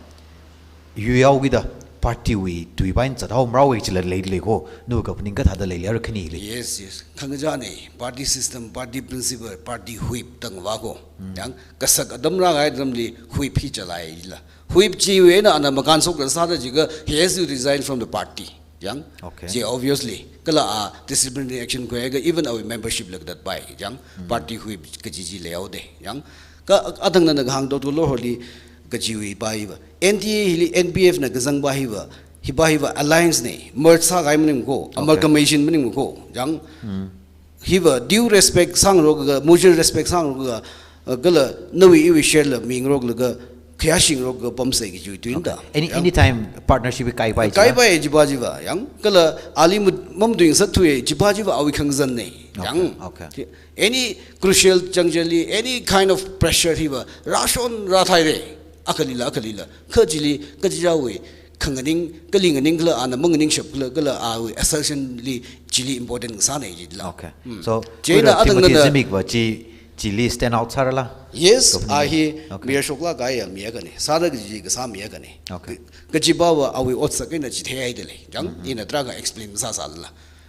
yuihaokida party wui tuiva eina zathaomarao kaji chila leilei ko, nawui kaphaning kathāda leili ara khanili. Yes, yes. Khangachāne, party system, party principle, party whip tangva ko. Mm. Yang, kasak atam rākahai atamli whip hi chalaila. Whip chiwui eina ana makānshok sāda jiakha, he has to resign from the party. Yang, Okay. chi obviously, kala a disciplinary action khuihaiakha even awui membership la katatpai. Yang, Mm. party whip kaji chi leihaode. Yang, kha atang nana kahāng Doctor Lohawuili kajiwui va hiva, N D A hili N P F na kazangva hiva, hiva hiva alliance ne, merge sākahai maning ko, Okay. amalgamation maning ko, yang, Mm. hiva due respect sāngarokka, mutual respect sāngarokka, uh, kala nawui iwui share la mingaroklaga, khayāshingarokka pamsa kaji tuina da. Okay. Any, Yang. anytime partnership kaipai jiva? Kaipai jiva jiva, yang, kala ali mut-, mamatuingasakthua jiva jiva awui khangazan ne, Okay, yang. okay. Any crucial juncture li, any kind of pressure hiva, rāshon rāthaire, akhalila, akhalila. Kha chili, kachichāwui khanganing, kali nganingkhala, ana manganingshapkhala, kala awui assertion li chili important sāne jila. Okay. Hmm. So, Chieina Kuira atang Timothy nana Zimik va chi, chili stand out sārala? Yes, Kaphaning a hi Okay. mayar shoklāk kahai mi akhane. Sāda kaji kasā mi akhane. Okay. Ka-, kajivava awui otsak eina chitheihai dalei. Yang, Mm-hmm. ina tarākha explain sāsālala.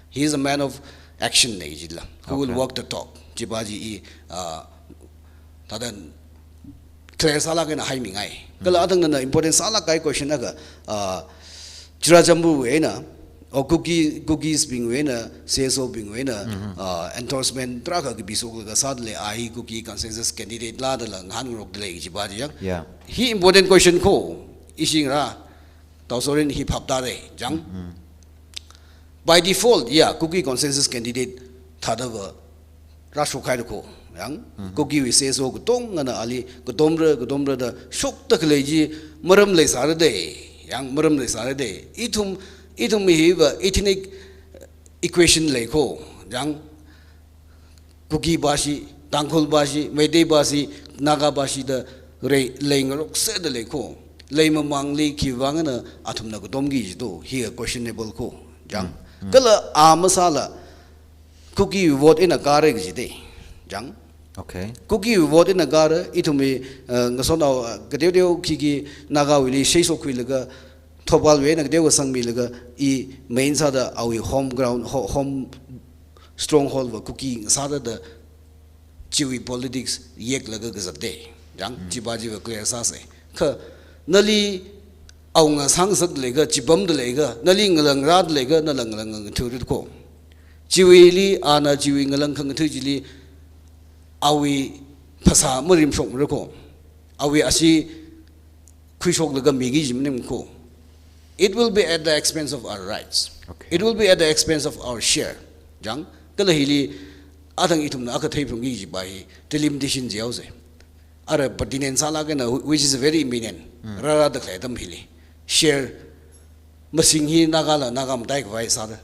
He is a man of action ne jila. Who will Okay. walk the talk. Jiva ji i, uh, thāda clear sālāk eina haimingai. Kala Mm. atang nana important sālāk kahai question akha, uh, Churachandpur wui eina, or Kuki, Kukis bingwui eina, C S O bingwui eina, Mm-hmm. uh, endorsement tarākha kapishoklaga sādalei, a hi Kuki consensus candidate la dala ngahānngarokdalei jiva ji yang. Yeah. Hi important question ko, ishi ngarā, Tao Sorin hi phaptāde, yang. Mm-hmm. By default, ya, Kuki consensus candidate thādava rāshokhaira ko, yang. Mm-hmm. Kukiwui C S O katongana ali, katomra, katomra da shokta khalei chi maram leisāra de, yang, maram leisāra de. Ithum, ithum hiva ethnic equation lei ko, yang. Kuki bashi, Tangkhul bashi, Meitei bashi, Naga bashi da rei, leingaroksa dalei ko. Leimamāngli khivang eina athumna katomki jitu, hi a questionable ko, yang. Mm, mm. Kala a masāla, Kuki vote eina kāra kajite, yang. Okay. Kuki vote ina kara, ithumwui, uh, ngasotnao, uh, kateoteo khikhi Nagawuili sheiso khuilaga, Thoubal wui eina kateokha sangmilaga, i main sāda awui home ground, ho-, home stronghold va Kuki sāda da chiwui politics yeklaga kazatda. Yang, chiva chiva clear sāsa. Kha, nali awunga sangsak leiga, chipamda leiga, nali ngalang rāda leiga, nala ngalang ngathuda ko. Chiwuili, ana chiwui ngalang khangathu chili, awui phasā marimshokmara ko. Awui ashee khuishoklaga miki jimnim ko. It will be at the expense of our rights. Okay. It will be at the expense of our share. Yang, kala hili, athang ithumna akha theiphalungki jiva hi, delimitation jihaosa. Ara pertinent sālāk eina, which is very imminent. Rārāda khalei atam hili. Share masing hi Nagala Naga mataikhavai sāda.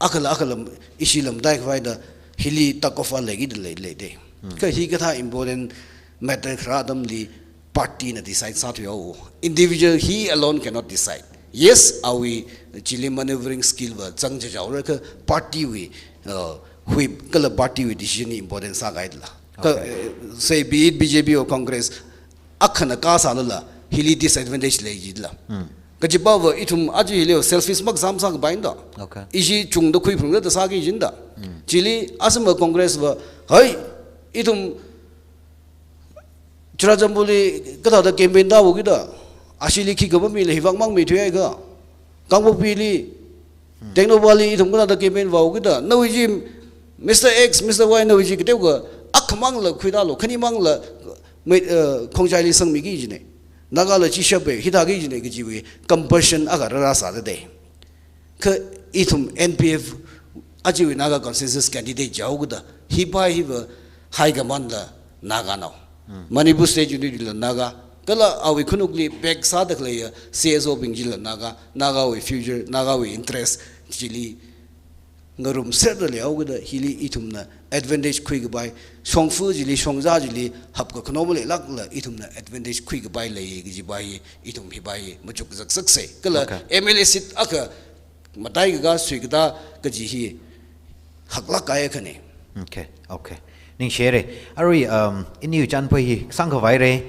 Akhala akhala ishi lam mataikhavai da hili tug of war leiki da lei, leida. Kha hikathā important matter kharā atamli party na decide sāthuihaowa. Individual he alone cannot decide. Yes, awui chili maneuvering skill va zang chachaora kha party wui, uh, whip kala party wui decision important sākahaidala. Kha, okay, eh, say be it B J P or Congress, akhana kasālala, hili disadvantage lei jidala. Kajiva va ithum aja hili selfish mak zam sākapai da. Okay. Ishi chungda khuiphalungda sāki jinda. Chili asama Congress va, hai, ithum Churachandpurli kathāda campaign tāvāki da. Asheeli khikha mamila hivang mang mithuihaika. Kangpokpili, Tengnoupalli ithum kathāda campaign vāuki da. Nawui chi, Mister X, Mister Y, nawui chi kateokha, akhamangla khuitālu, khanimangla, mai, uh, khongchaili sangmiki jina. Nagala chi shappai, hithāki jina kajiwui compulsion akha rārā sāda da. Kha ithum N P F achiwui Naga consensus candidate jihaoda, hiva hiva high command la Naganao. Manipur State Unity la Naga. Kala awui khanukli back sāda khaleiya C S O bing chila Naga, Nagawui future, Nagawui interest chili ngarumserda leihaoda hili ithumna advantage khuikapai, shongfa chili, shongzā chili, hapkakhano maleilākla ithumna advantage khuikapai lei kajiva hi, ithum hiva hi machuk zakzaksa. Kala, okay, M L A seat akha mataikaka suikatā kaji hi haklāk kahai akhana. Okay, okay. Ningshire. Arui, um, ini uchan poi hi sangkhavaira,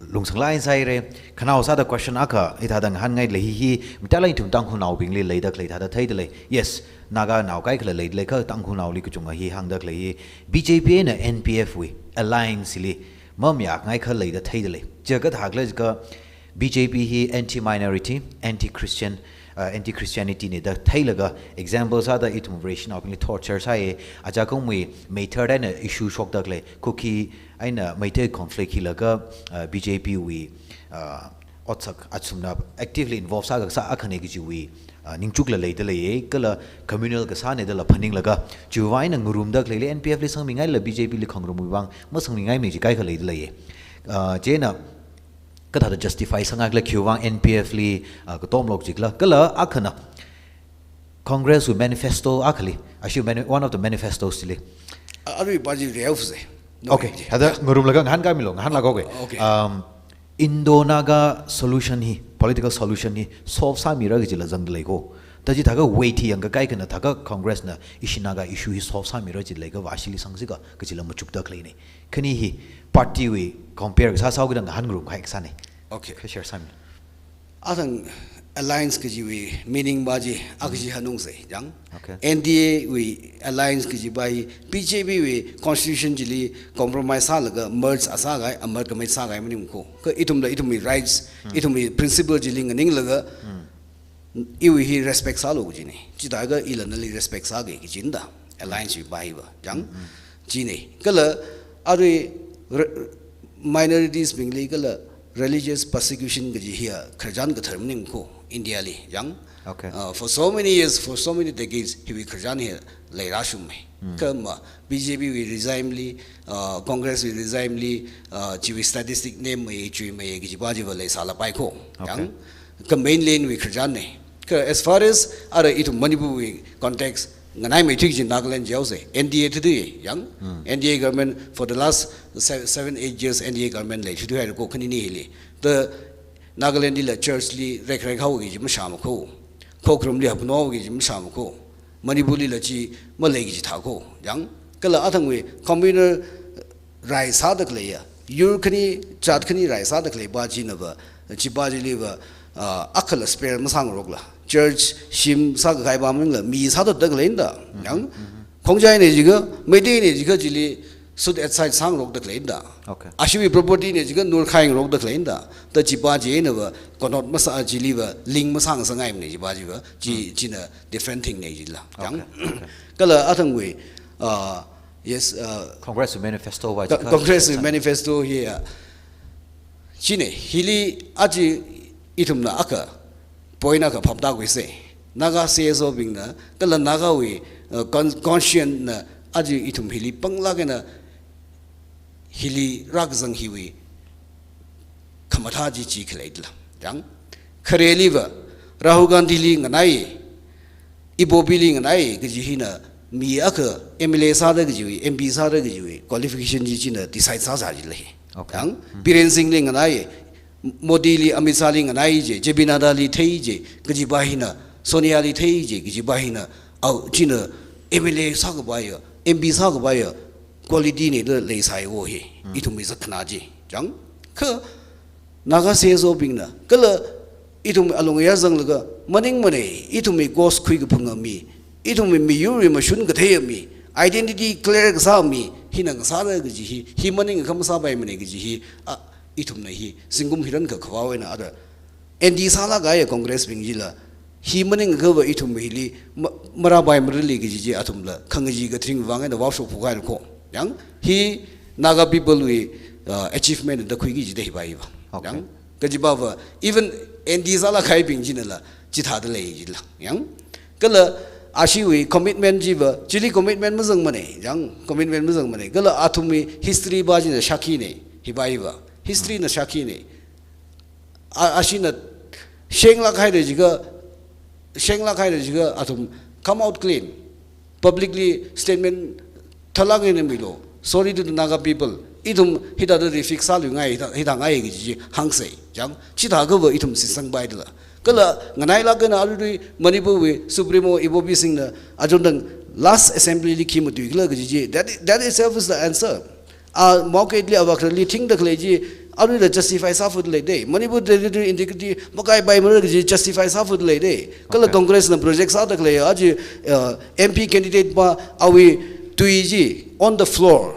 lungsang lai saira, khanao sāda question akha, hithāda ngahānngailei hi, hi, mitailai ithum Tangkhulnaobingli leida khalei thāda theida lei. Yes, Naganao kaikhala leida lei kha Tangkhulnaoli kachunga hi hāngda khalei hi, B J P eina N P F wui alliance li, mamayāngai kha leida theida lei. Chi kathākhala jiakha B J P hi anti-minority, anti-Christian, uh, anti-Christianity na da theilaga, example sāda ithum Vareshinaobingli torture sāya, aja kungwui method eina issue shokda khalei, Kuki eina Meitei conflict hilaga, uh, B J P wui, uh, otsak athumna actively involve sākasā akhana kajiwui, uh, ningchukla leida leiya, kala communal kasāna dala phaninglaga, chiwui vang eina ngarumda khaleili N P F li sangmingailala B J P li khangarumwui vang masangmingaimana ji kaikha leida leiya. Uh, chieina, kathāda justify sāngaikhala khiwui vang N P F li, ah, katomlok jikhala. Kala akhana Congress wui manifesto akhali, ashiwui mani-, one of the manifestos chili. A-, arui party real se. No, okay, okay. Thāda ngarumlaga ngahānkaimilu, ngahānlaga, okay. Okay. Um, Indo-Naga solution hi, political solution hi, solve sāmira kajila zangda lei ko. Tachi thākha weight hi yangkahai khana thākha Congress na ishi Naga issue hi solve sāmira jila leiakha vāshili sangsi ka, kajila machukda khaleina. Khani hi party wui compare kasā sāhaokida ngahānngarumkahai kasāna. Okay. Kha share sāmi. Athang alliance kajiwui meaning va chi, a kaji hanungsa, yang. Okay. N D A wui alliance kajiva hi B J P wui constitution chili compromise sālaga merge a sākahai, amalgamate sākahai maning ko. Kha ithumla ithumwui rights, ithumwui principle chili nganinglaga, iwui hi respect sālu kajina. Chithākha ila nali respect sāki kajina da. Alliance wui va hiva, yang. China. Kala arui re-, minorities bingli kala religious persecution kaji hiya khararchan kathar maning ko India li, yang. Okay. Uh, for so many years, for so many decades, hiwui khararchan hi leirāshungmei. Kha ma B J P wui regime li, uh, Congress wui regime li, uh, chiwui statistic nemmei, chuimei kajiva chiva leisālapai ko. Okay. Yang, kha mainland wui khararchanna. Kha as far as ara ithum Manipur wui context, nganaimeithui kaji Nagaland jihaosa, N D A thuithui, yang. N D A government for the last se-, seven, eight years N D A government leithuithuihaira ko khanini hili. The Nagaland lila church li rekrek haoki kaji mashāma ko. Khokharum li hapnao ki kaji mashāma ko. Manipur lila chi maleiki kaji thā ko. Yang, kala athangwui communal, uh, rai sāda khaleiya, yur khani, jat khani rai sāda khalei pa china va, chi pa chili va, ah, akhala spare masāngarokla. Church, shim sākahai pa maningla, mi sāda da khaleina da. Yang, Khongjai ne jiakha, Meitei ne jiakha chili, set aside sāngarokda khaleina da. Okay. Ashiwui property ne jiakha, nurkhaingarokda khaleina da. Ta chi pa china va, konot masā chili va, link masāngasakngaimana chi pa chi va, chi, china different thing ne chila. Yang, Okay, okay. Kala athangwui, ah, yes, ah, Congress manifesto va Ka-, jiakha Congress manifesto hi, ah, chine, hili aja ithumna akha, point akha phaptākhuisa. Naga C S O bingna, kala Nagawui, uh, con-, conscience na aja ithum hili panglāk eina hili rākazang hiwui khamathā chi chi khaleila. Yang, khareli va, Rahul Gandhi li nganai, Ibobi li nganai kaji hina mi akha M L A sāda kajiwui, M P sāda kajiwui, qualification chi china decide sāsā jilei. Okay. Yang, Biren Singh li nganai, Modi li, Amit Shah li nganai je, J P Nadda li thei je, kaji pa hina, Sonia li thei je, kaji pa hina, au, china M L A sākapaiya, M P sākapaiya, quality ne da leisai wo he, ithumwui zakkhana je. Yang, kha, Naga C S O bingna, kala ithum alung ya zanglaga, maningmana, ithumwui ghost khuikaphunga mi, ithumwui miyurwui mashun katheiya mi, identity clear kasā mi, hina ngasāra kaji hi, hi maningakha masāpaimana kaji hi, a, ithumna hi, zingkum hiran kakhavao eina ada, anti sālākkahaiya Congress bing chila, hi maningakha va ithum hili, ma-, marāpaimarali kaji chi athumla, khangachee kathring vang eina vaoshok phokhaira ko. Yang, hi Naga people wui, uh, achievement da khuiki jida hi pa hi va. Okay. Yang, kaji pa va, even anti sālākkahai bing chinala, chithāda lei jila. Yang, kala ashiwui commitment chi va, chili commitment mazangmana, yang, commitment mazangmana. Kala athumwui history pa china shākhi na, hi pa hi va. History na shākhi na. A, ashina shenglākhaira jiakha, shenglākhaira jiakha athum come out clean. Publicly statement thalāk eina milu. Sorry to the Naga people. Ithum hithāda refix sāluingai, hithā, hithāngai kaji chi hāngsa. Yang, chithākha va ithum shitsangpaidala. Kala nganailāk eina arui Manipur wui Supremo Ibobi Singh na aja tangda last assembly li khi matuikhala kaji chi, that, that itself is the answer. A, market li, a, vakra li thingda khalei chi, aruila justify sāfut lei de. Manipur territory integrity makaipaimara kaji justify sāfut lei de. Kala Okay. Congress na project sāda khalei, aja, uh, M P candidate pa awui tui chi on the floor.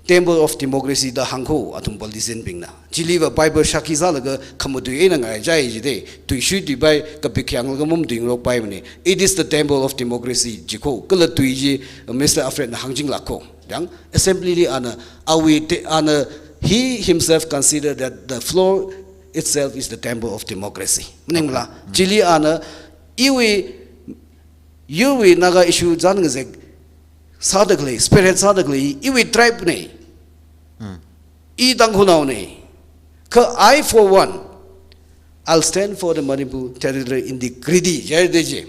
Temple of Democracy da hāng ko athum politician bingna. Chili va Bible shākhi sālaga khamatui eina ngaichai jida, tuishui tuipai, kapik khayanglaga mamatuingarokpaimana. It is the temple of democracy ji ko, kala tui chi Mister Alfred na hāngchinglāk ko. Yang, assembly li ana, awui te-, ana, he himself considered that the floor itself is the temple of democracy. Maningmala, chili ana, iwui, yurwui Naga issue zangngazek sāda khalei, spearhead sāda khalei, iwui tribe na. I Tangkhulnao na. Kha I for one, I'll stand for the Manipur territorial integrity. Jai de je.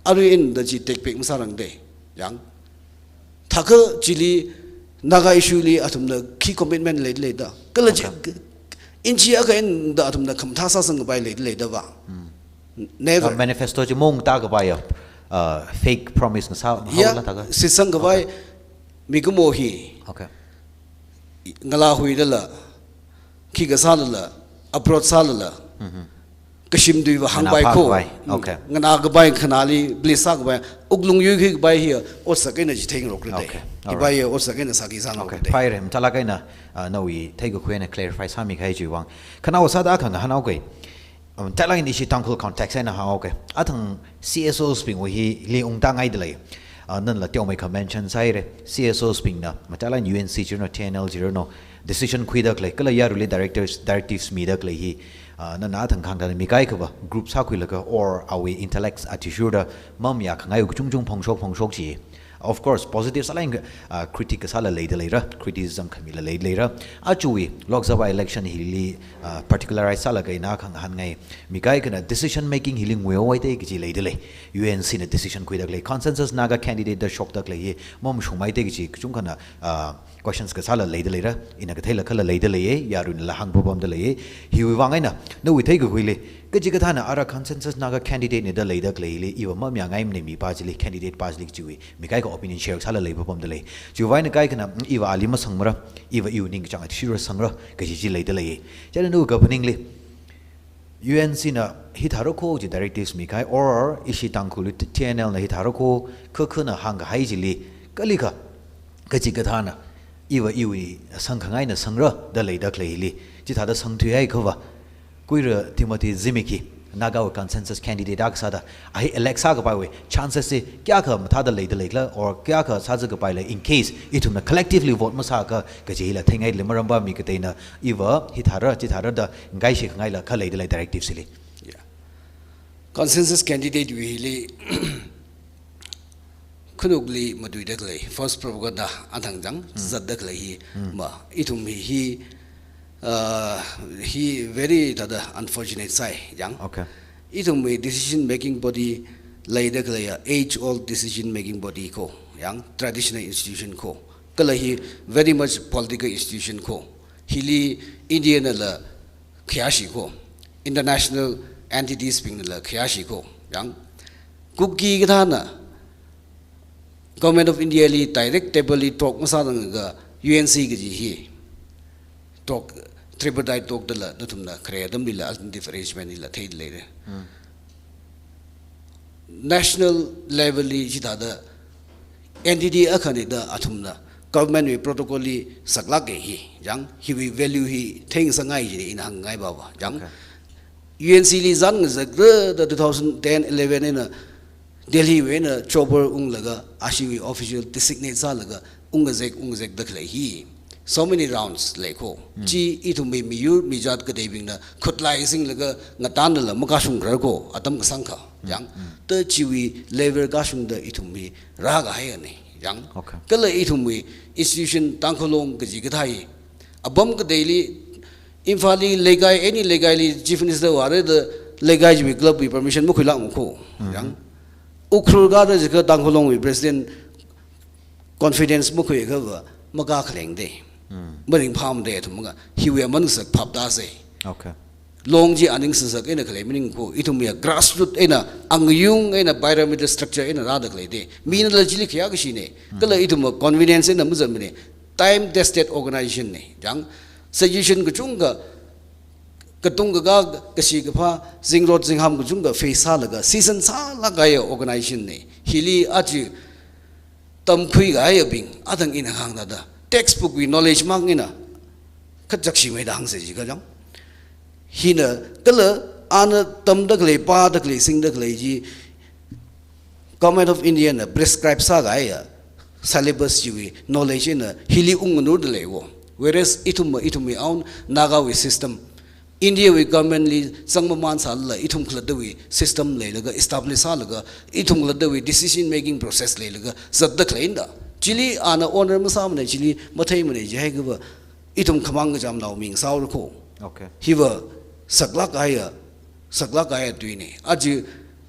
Arui ina da chi tekpek masārang de. Yang. Thākha chili Naga issue li athumna khi commitment lei leida. Kala chi, Okay. inchi akha eina da athumna khamathā sāsangkapai lei leida va. Never. Uh, manifesto chi mungta kapaiya, uh, fake promise ngasā, Ya, haola thākha. shitsangkapai Okay. mikumo hi. Okay. Ngala huidala, khikha sālala, approach sālala, kashim tui va hāngpai Nganā ko. phākapai. Okay. Nganā kapai khanāli, please sākapai, wuklung yuikhuikapai hi, otsak eina chitheingarokra de. Okay. All Hi pa right. hi otsak eina sāki sāngarok Okay. de. Phaire, mathālāk eina, uh, nawui theikakhui eina clarify sāmikahai chiwui vang. Khanao sāda khangahānao kai. Um, talai ni shi Tangkhul context eina hāngao kai. Athang C S Os bingwui hili ungta ngaida lei. Uh, nanla teomeikha mention sāhaira. C S Os bingna, mathālāk U N C jirano, T N L jirano, decision khuida khalei, kala yaruili directors, directives mida khalei hi, uh, nana athang khangda mikahai kava, group sākhuilaga, or awui intellects athishurda, mamayākhangai kachungchung phongshok phongshok chi. Of course, positive sālāk eina, uh, critic kasāla leida leira, criticism khamila leida leira. Ajawui, Lok Sabha election hili, uh, particularize sālaga ina khangahānngai. Mikahai kana decision making hili nguihaowa de kaji leida lei. U N C na decision khuida khalei, consensus Naga candidate da shokda khalei hi, mamashungmai de kaji, kachungkhana, uh, questions kasāla leida leira, ina katheila khala leida leiya, yaruinala hāngpapamda leiya. Hiwui vang eina, nawui theikakhuili, kachikathāna ara consensus Naga candidate na da leida khaleili, iva mamayāngaimana mi pa chili, candidate pa chili chiwui, mikahai kha opinion share sāla leipa pamda lei. Chiwui vang eina kaikhana, "Mm, iva ali masangmara, iva iwui ningkachāng athishurda sangra," kaji chi leida lei. Chieina nawui kaphaningli, U N C na hithāra kho chi directives mikahai, or ishi Tangkhulli T-, T N L na hithāra kho, kha khana hāngkahai chili, kalikha, kachikathāna, iva iwui sangkhangaina sangra da leida khalei hili, chithāda sangthuihaiakhava, Kuira Timothy Zimik hi Nagawui consensus candidate akha sāda, a hi elect sākapaiwui chances chi kayākha mathāda leida leikhala, or kayākha sāzā kapaila in case ithumna collectively vote masāakha kaji hila theingailei, maramva mi kateina iva hithāra, chithāra da ngaishikhangaila kha leida lei directives hili. Yeah. Consensus candidate wui hili khanukli matuida khalei, false propaganda athang chang zatda khalei hi ma. Ithum hi, hi, uh, hi very thāda unfortunate sai chang. Okay. Ithumwui decision making body leida khalei ya, age old decision making body kho, chang, traditional institution kho. Kala hi very much political institution kho. Hili India nala khayāshi kho, international entities bing nala khayāshi kho, chang. Kuki kathāna Government of India li direct table li talk masālānglaga U N C kaji hi talk, tripartite talk dala nathumna khare atamlila alternative arrangement hila theida leira. National level li chithāda entity akhana da athumna government wui protocol li saklāka hi, chang, hiwui value hi theingasangngai jida ina hāngngai baba, chang. Okay. U N C li zan ngazakra da two thousand ten eleven eina Delhi wui eina chopper unglaga ashiwui official designate sālaga ungazek, ungazekda khalei hi so many rounds lei kho. Chi ithumwui miyur mijat kateibingna khutlai singlaga ngatandala makashungkharar kho, atam kasāngkha, chang. Ta chiwui level kashungda ithum hi rākahai ani, chang. Okay. Kala ithumwui institution Tangkhul Long kaji kathā hi apam kateili Imphal li leikai, any leikaili Chief Minister vāra da leikai chiwui club wui permission makhuilākma kho, chang. Ukhrul kāda jiakha Tangkhul Long wui President confidence makhuiakhava makā khalengda, maringphāmada athum makā, hiwui aman ngasak phaptāsa. Okay. Long chi aning sasak eina khalei maning kho, ithumwui grassroot eina, angayung eina, pyramidal structure eina rāda khaleida. Minala chili khayā kashina, kala ithumva convenience eina mazatmana. Time tested organization na, chang. Suggestion kachungkha, katung kakā, kashi kaphā, zingrot zingham kachungkha face sālaga, season sālāk kahai organization na. Hili aja tamkhui kahaibing athang ina hāngda da, textbook wui knowledge mang eina kachak shimeida hāngsa jiakha, chang. Hina kala ana tamda khalei, pāda khalei, singda khalei chi Government of India na prescribe sākahaiya syllabus chiwui knowledge eina hili ungngarda lei kho. Whereas ithum, ithumwui own Nagawui system, India wui government li zangmaman sālala ithum khalattawui system leilaga, establish sālaga, ithum khalattawui decision making process leilaga zatda khaleina da. Chili ana honor masāmana, chili matheimana jihaiakhava ithum khamang kachamnao mi ngasāra kho. Okay. Hiva saklāk kahaiya, saklāk kahaiya tuina. Aja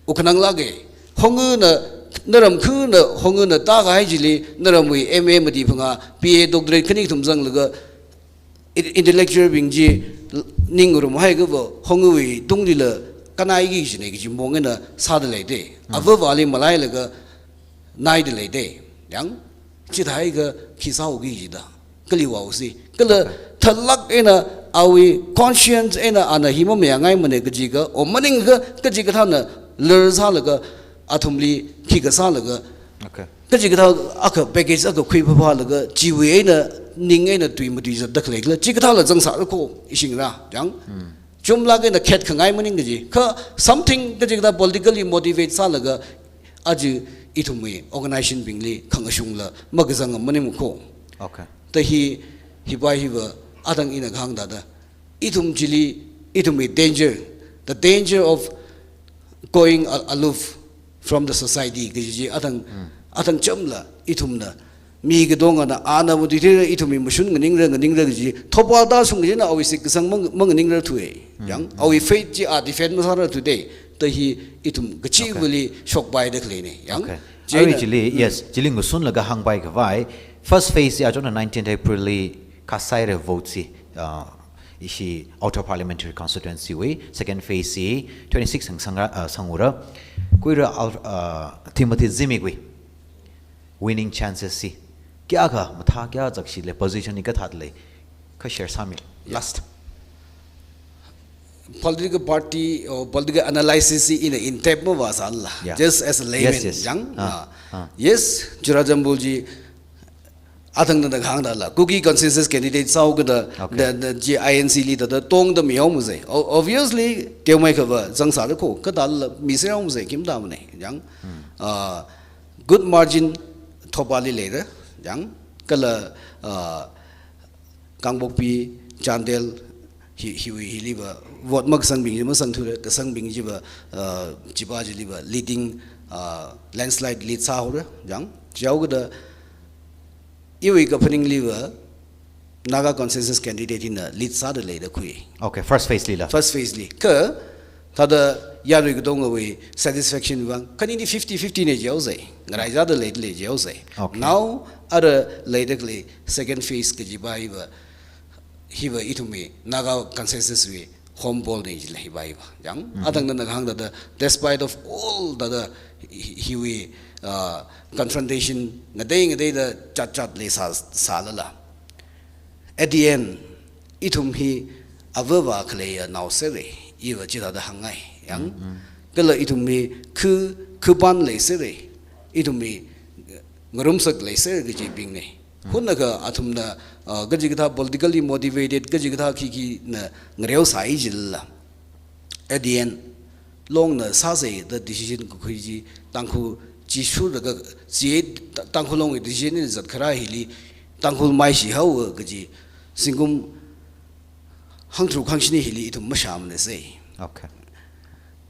ukhanang lāka, hongana, naram khana, hongana tākahai chili, naramwui M A mati phangā, B A doctorate khani kathum zanglaga, in-, intellectual bing chi ningrumhaiakhava, hongawui tunglila kanai kajina kaji mong eina sāda leida. Avāvali malailaga naida leida. Chang, chithāhaiakha khi sāuki jida. Kali vāusi. Kala thalāk eina awui conscience eina ana hi mamayāngaimana kajiakha, o maningakha kachikathāna ler sālaga, athumli khikha sālaga, okay, kachikathā akha package akha khuiphaphālaga, chiwui eina ning eina tui matui zatda khalei kala, chikathāla zangsāra kho, ishingra, chang. Chumlāk eina khet khangai maning kaji. Kha something kachikathā politically motivate sālaga, aja ithumwui organization bingli khangashungla makazang maning kho. Okay. Ta hi, hiva hiva athang ina kahāngda da. Ithum chili, ithumwui danger, the danger of going a-, aloof from the society kaji chi athang, athang chamla ithumna, mi katongana ana matuithei ithumwui mashun nganingra, nganingra kaji, thopal tāshung kajina awui shitkasang mang-, manganingra thuwa. Chang, awui faith chi a defend masāra thuda. Ta hi ithum kachivali shokpaida khaleina. Chang. Okay. Chieina, arui chili, yes, chili ngasunlaga hāngpai khavai. First phase chi achona nineteenth April li kasāhaira vote chi, uh, ishi Outer Parliamentary Constituency wui, second phase chi twenty-six hāng sangra, uh, sangura. Kuira Al-, uh, Timothy Zimikwui Winning chances hi kayākha mathā kayā zakshile, position hi kathāda lei, kha share sāmi. Last. Political party or political analysis hi ina in depth mavāsāla. Yeah. Just as a layman, Yes, yes. Jang. Ah, ah. Yes, Churachandpur chi athang na khangda la Kuki consensus candidate sāhaokida, Okay. da, da, chi I N C li da, da tongda mihaomasei. O-, obviously, teomei khava zangsāda kho, kathāla misehaomasei, khim da mane, Jang. Ah, good margin thopali leira, Jang. Kala, ah, Kangpokpi, Chandel, hi, hiwui hiliva vote makasangbing chi masangthura, kasangbing chiva, uh, chiva chiliva leading, uh, landslide lead sāhaora, Jang. Chihaokida iwui kaphaningliva Naga consensus candidate hina lead sāda leida khui. Okay, first phase lila. First phase li. Kha, thāda yarui katongawui satisfaction vang, khanini fifty fifty ne jihaosei. Ngarai zāda leida lei jihaosei. Okay. Now, ara leida khalei second phase kajiva hiva, hiva ithumwui Naga consensus wui home ball ne jila hiva hiva. Jang, athang na khangda da, despite of all da da hi, hiwui, uh, confrontation, ngatei ngateida chat chat leisā, sālala. At the end, ithum hi avāva khaleiya naosera, iva chithāda hāngngai, Jang. Kala ithum hi khu, khupan leisera, ithum hi ngarumsak leisera kajibing ne. Hunakha athumna, uh, kachikathā politically motivated, kachikathā khikhi na ngareosai jila. At the end, Longna sāsei da decision kakhui chi, Tangkhul chi shurda ka, chi Tangkhul Longwui decision hi zatkharā hili, Tangkhul maishi haowa kaji, zingkum hangtharuk hangshini hili ithum mashāmanasei. Okay.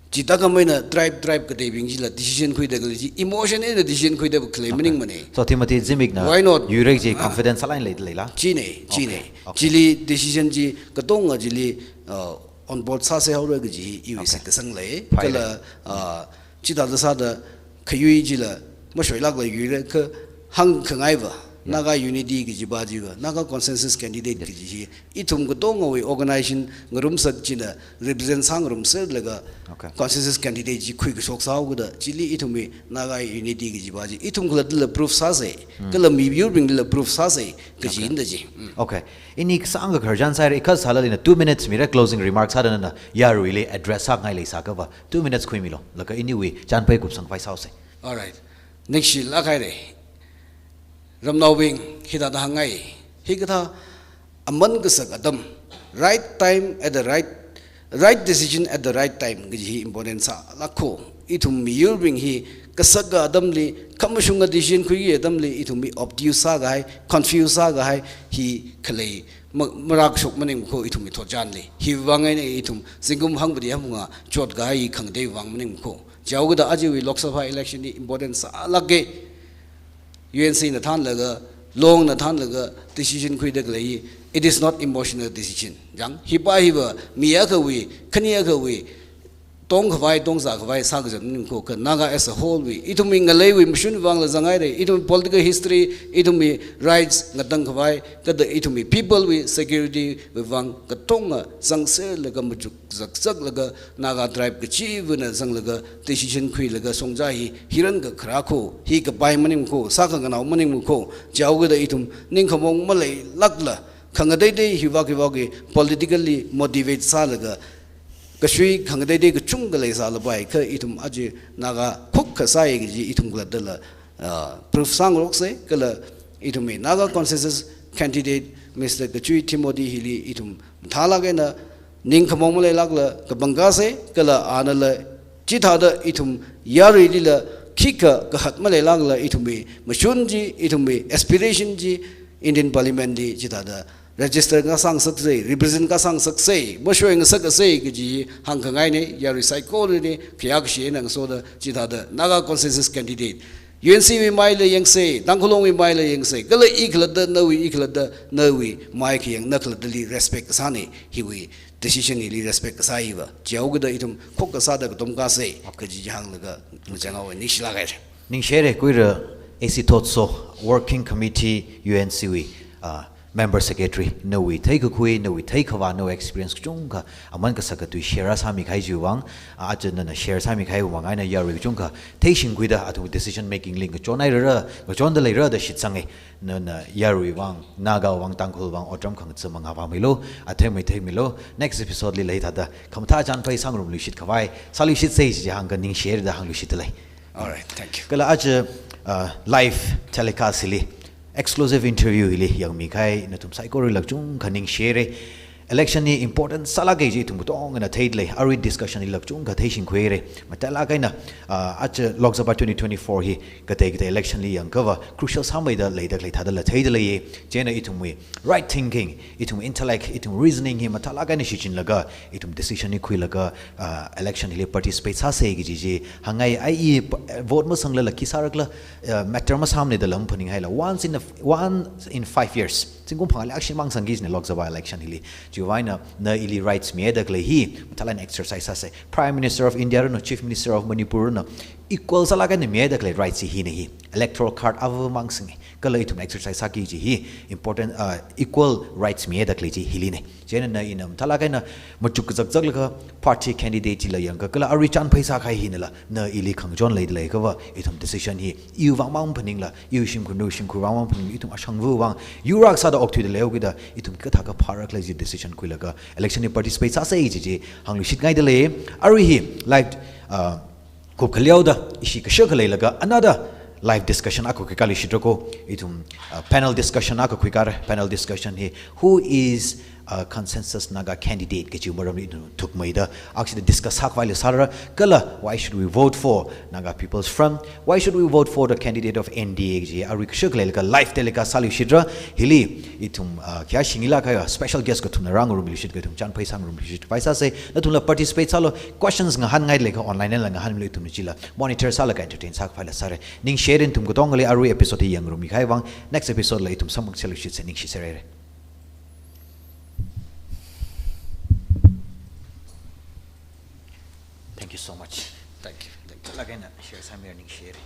Chithākhameina tribe, tribe kateibing chila decision khuida khalei chi, emotion eina decision khuida khalei maningmane. So, Timothy Zimikna, Why not? Yurek chi confidence align lei, leila? Chine, chine. Okay. Chili decision chi katonga chili, uh, on board sāsei haora kaji hi iwui sik kasang lei. Phai lei. Kala, uh, chithāda sāda khayui chila mashoilākla yuira kha hāngkhangaiva. Naga unity kajiva chiva, Naga consensus candidate kaji hi, ithum katongawui organization ngarumsak china represent sāngarumserlaga, Okay. consensus candidate chi khuikashok sāhaokida, chili ithumwui Naga unity kajiva chi, ithum khalattala proof sāsei, kala miyurbinglila proof sāsei, kaji inda chi. Okay. Ini kasāngkha khararchan sāhaira, ikha sālala ina two minutes mira closing remarks sāda nana yaruili address sāngai leisākhava, two minutes khuimilu. Laga iniwui chānpai kupsang phai sāhaosei. Alright. Ningshilāk haira. Ramnaobing, hithāda hāngngai. Hikathā aman kasak atam. Right time at the right, right decision at the right time. Kaji hi important sālāk kho. Ithum miyurbing hi kasaka atamli, khamashunga decision khuiki atamli, ithum hi obtuse sākahai, confuse sākahai, hi khalei ma-, marākashok maningkho ithumwui thotchanli. Hiwui vang eina ithum, zingkum hangphati hangphangā chotkahai hi khangatei vang maningkho. Chihaokida ajawui Lok Sabha election hi important sālāka. U N C na thānlaga, Longna thānlaga, decision khuida khalei hi, it is not emotional decision. Jang, hiva hiva, mi akhawui, khani akhawui, tongkhavai, tongzākhavai, sākazat maningkho, kha Naga as a whole wui, ithumwui ngaleiwui mashun vangla zanghaira, ithumwui political history, ithumwui rights ngatangkhavai, kala ithumwui people wui security wui vang katonga zangserlaga machuk zakzaklaga Naga tribe kachivana zanglaga decision khuilaga shongza hi hiran kakharā kho, hi kapai maningkho, sākhanganao maningkho, chihaokida ithum ningkhamong maleilākla, khangateitei hiva hiva hi politically motivate sālaga, kashui khangateitei kachungkha leisālapai, kha ithum aja Naga khukkha sāi kaji ithum khalattala, ah, proof sāngaroksei, kala ithumwui Naga consensus candidate Mister Kachui Timothy hili ithum mathālāk eina ningkhamong maleilākla kapangkasei, kala anala chithāda ithum yaruilila khikha kahat maleilākla ithumwui mashun chi, ithumwui aspiration chi, Indian Parliament li chithāda register ngasāngasaksei, represent ngasāngasaksei, mashoingasakasei kaji hāngkhangaina, yarui saikorali khayākashi eina ngasoda chithāda Naga consensus candidate. U N C wui maila yangsei, Tangkhul Longwui maila yangsei, kala i khalatta, nawui i khalatta, nawui mai khayang na khalattali respect kasāna, hiwui decision hili respect kasā hiva. Chihaokida ithum khukkha sāda katomkasei, kaji chi hānglaga, machangao ningshilāk haira. Ningshire, kuira A C Thotso, Working Committee U N C wui, ah, Member Secretary, nawui theikakhui, nawui theikhavā, nawui experience kachungkha aman kasak katui share sāmi kahai chiwui vang, aja nana share sāmi kahaiwui vang eina yarui kachungkha theishingkhuida athum decision making li ngachon hairara, ngachonda leira da shitsanga. Nana yaruiwui vang, Nagawui vang, Tangkhulwui vang otram khangachā mangā vāmilu, athei mathei milu. Next episode li leithāda khamathā chānphai sāngarumluishit khavai sāluishitsa chi hāngkha ningshida hāngluishitda lei. All right, thank you. Kala aja, uh, live telecast hili, exclusive interview hili yangmi kahai nathum saikorawui lāk kachungkha ningshira. Election hi important sālāka chi ithum katongana theida lei. Arui discussion hila kachungkha theishingkhuira. Matailāk eina, uh, aja Lok Sabha twenty twenty-four hi katei katei election li yangkhavā crucial sāmeida leida khalei thādala theida lei. Chieina ithumwui right thinking, ithum intellect, ithum reasoning hi matailāk eina shichinlaga, ithum decision hi khuilaga, uh, election hili participate sāsa kaji chi hāngngai. Ai i p-, vote masanglala khi sārakhala, uh, matter masāmana da lam phaning haila. Once in a, once in five years, zingkum phangā leikashimang sangki kajina Lok Sabha election hili. Chiwui vang eina ili rights mihaida khalei hi matailāk eina exercise sāsa. Prime Minister of India ranu, Chief Minister of Manipur ranu, equal sālāk eina mihaida khalei rights hi hina hi. Electoral card avāvamang sanga. Kala ithum exercise sāki kaji hi important, uh, equal rights mihaida khalei chi hilina. Chieina ina matailāk eina machuk kazak zaklaga party candidate chila yangkha, kala arui chānphai sākahai hinala, na ili khangachon leida leiakhava, ithum decision hi iwui vangmang phaningla, iwui shimkhur nawui shimkhur vangmang phaningla, ithum ashangvawui vang yurākasāda okthuida leihaokida, ithum kathā kaphā rakhala chi decision khuilaga election li participate sāsa chi chi hāngluishitngaida lei. Arui hi live, uh, kupkhaleoda ishi kashakha leilaga another live discussion akha khuikāluishitra ko. Ithum, uh, panel discussion akha khuikāra. Panel discussion hi, who is a consensus Naga candidate kaji maramli ithum thukmeida akshida discuss sākhavaila sāra. Kala why should we vote for Naga People's Front? Why should we vote for the candidate of N D A kaji arui kashakha leilaga live telecast sāluishitra. Hili ithum, uh, khayā shingila khayā special guest kathumna rāngarumluishit, kathum chānphai sāngarumluishit khavai sāsa. Nathumla participate sālu, questions ngahānngaida leiakha online la ngahānmilu, ithumna chila monitor sālaga entertain sākhavaila sāra. Ningshira nathum katongali arui episode hi yangngarummi kahai vang, next episode la ithum samphangluishitsa, ningshisera. Thank you so much. Thank you. Thank you. Matailāk eina share sāmira, ningshira.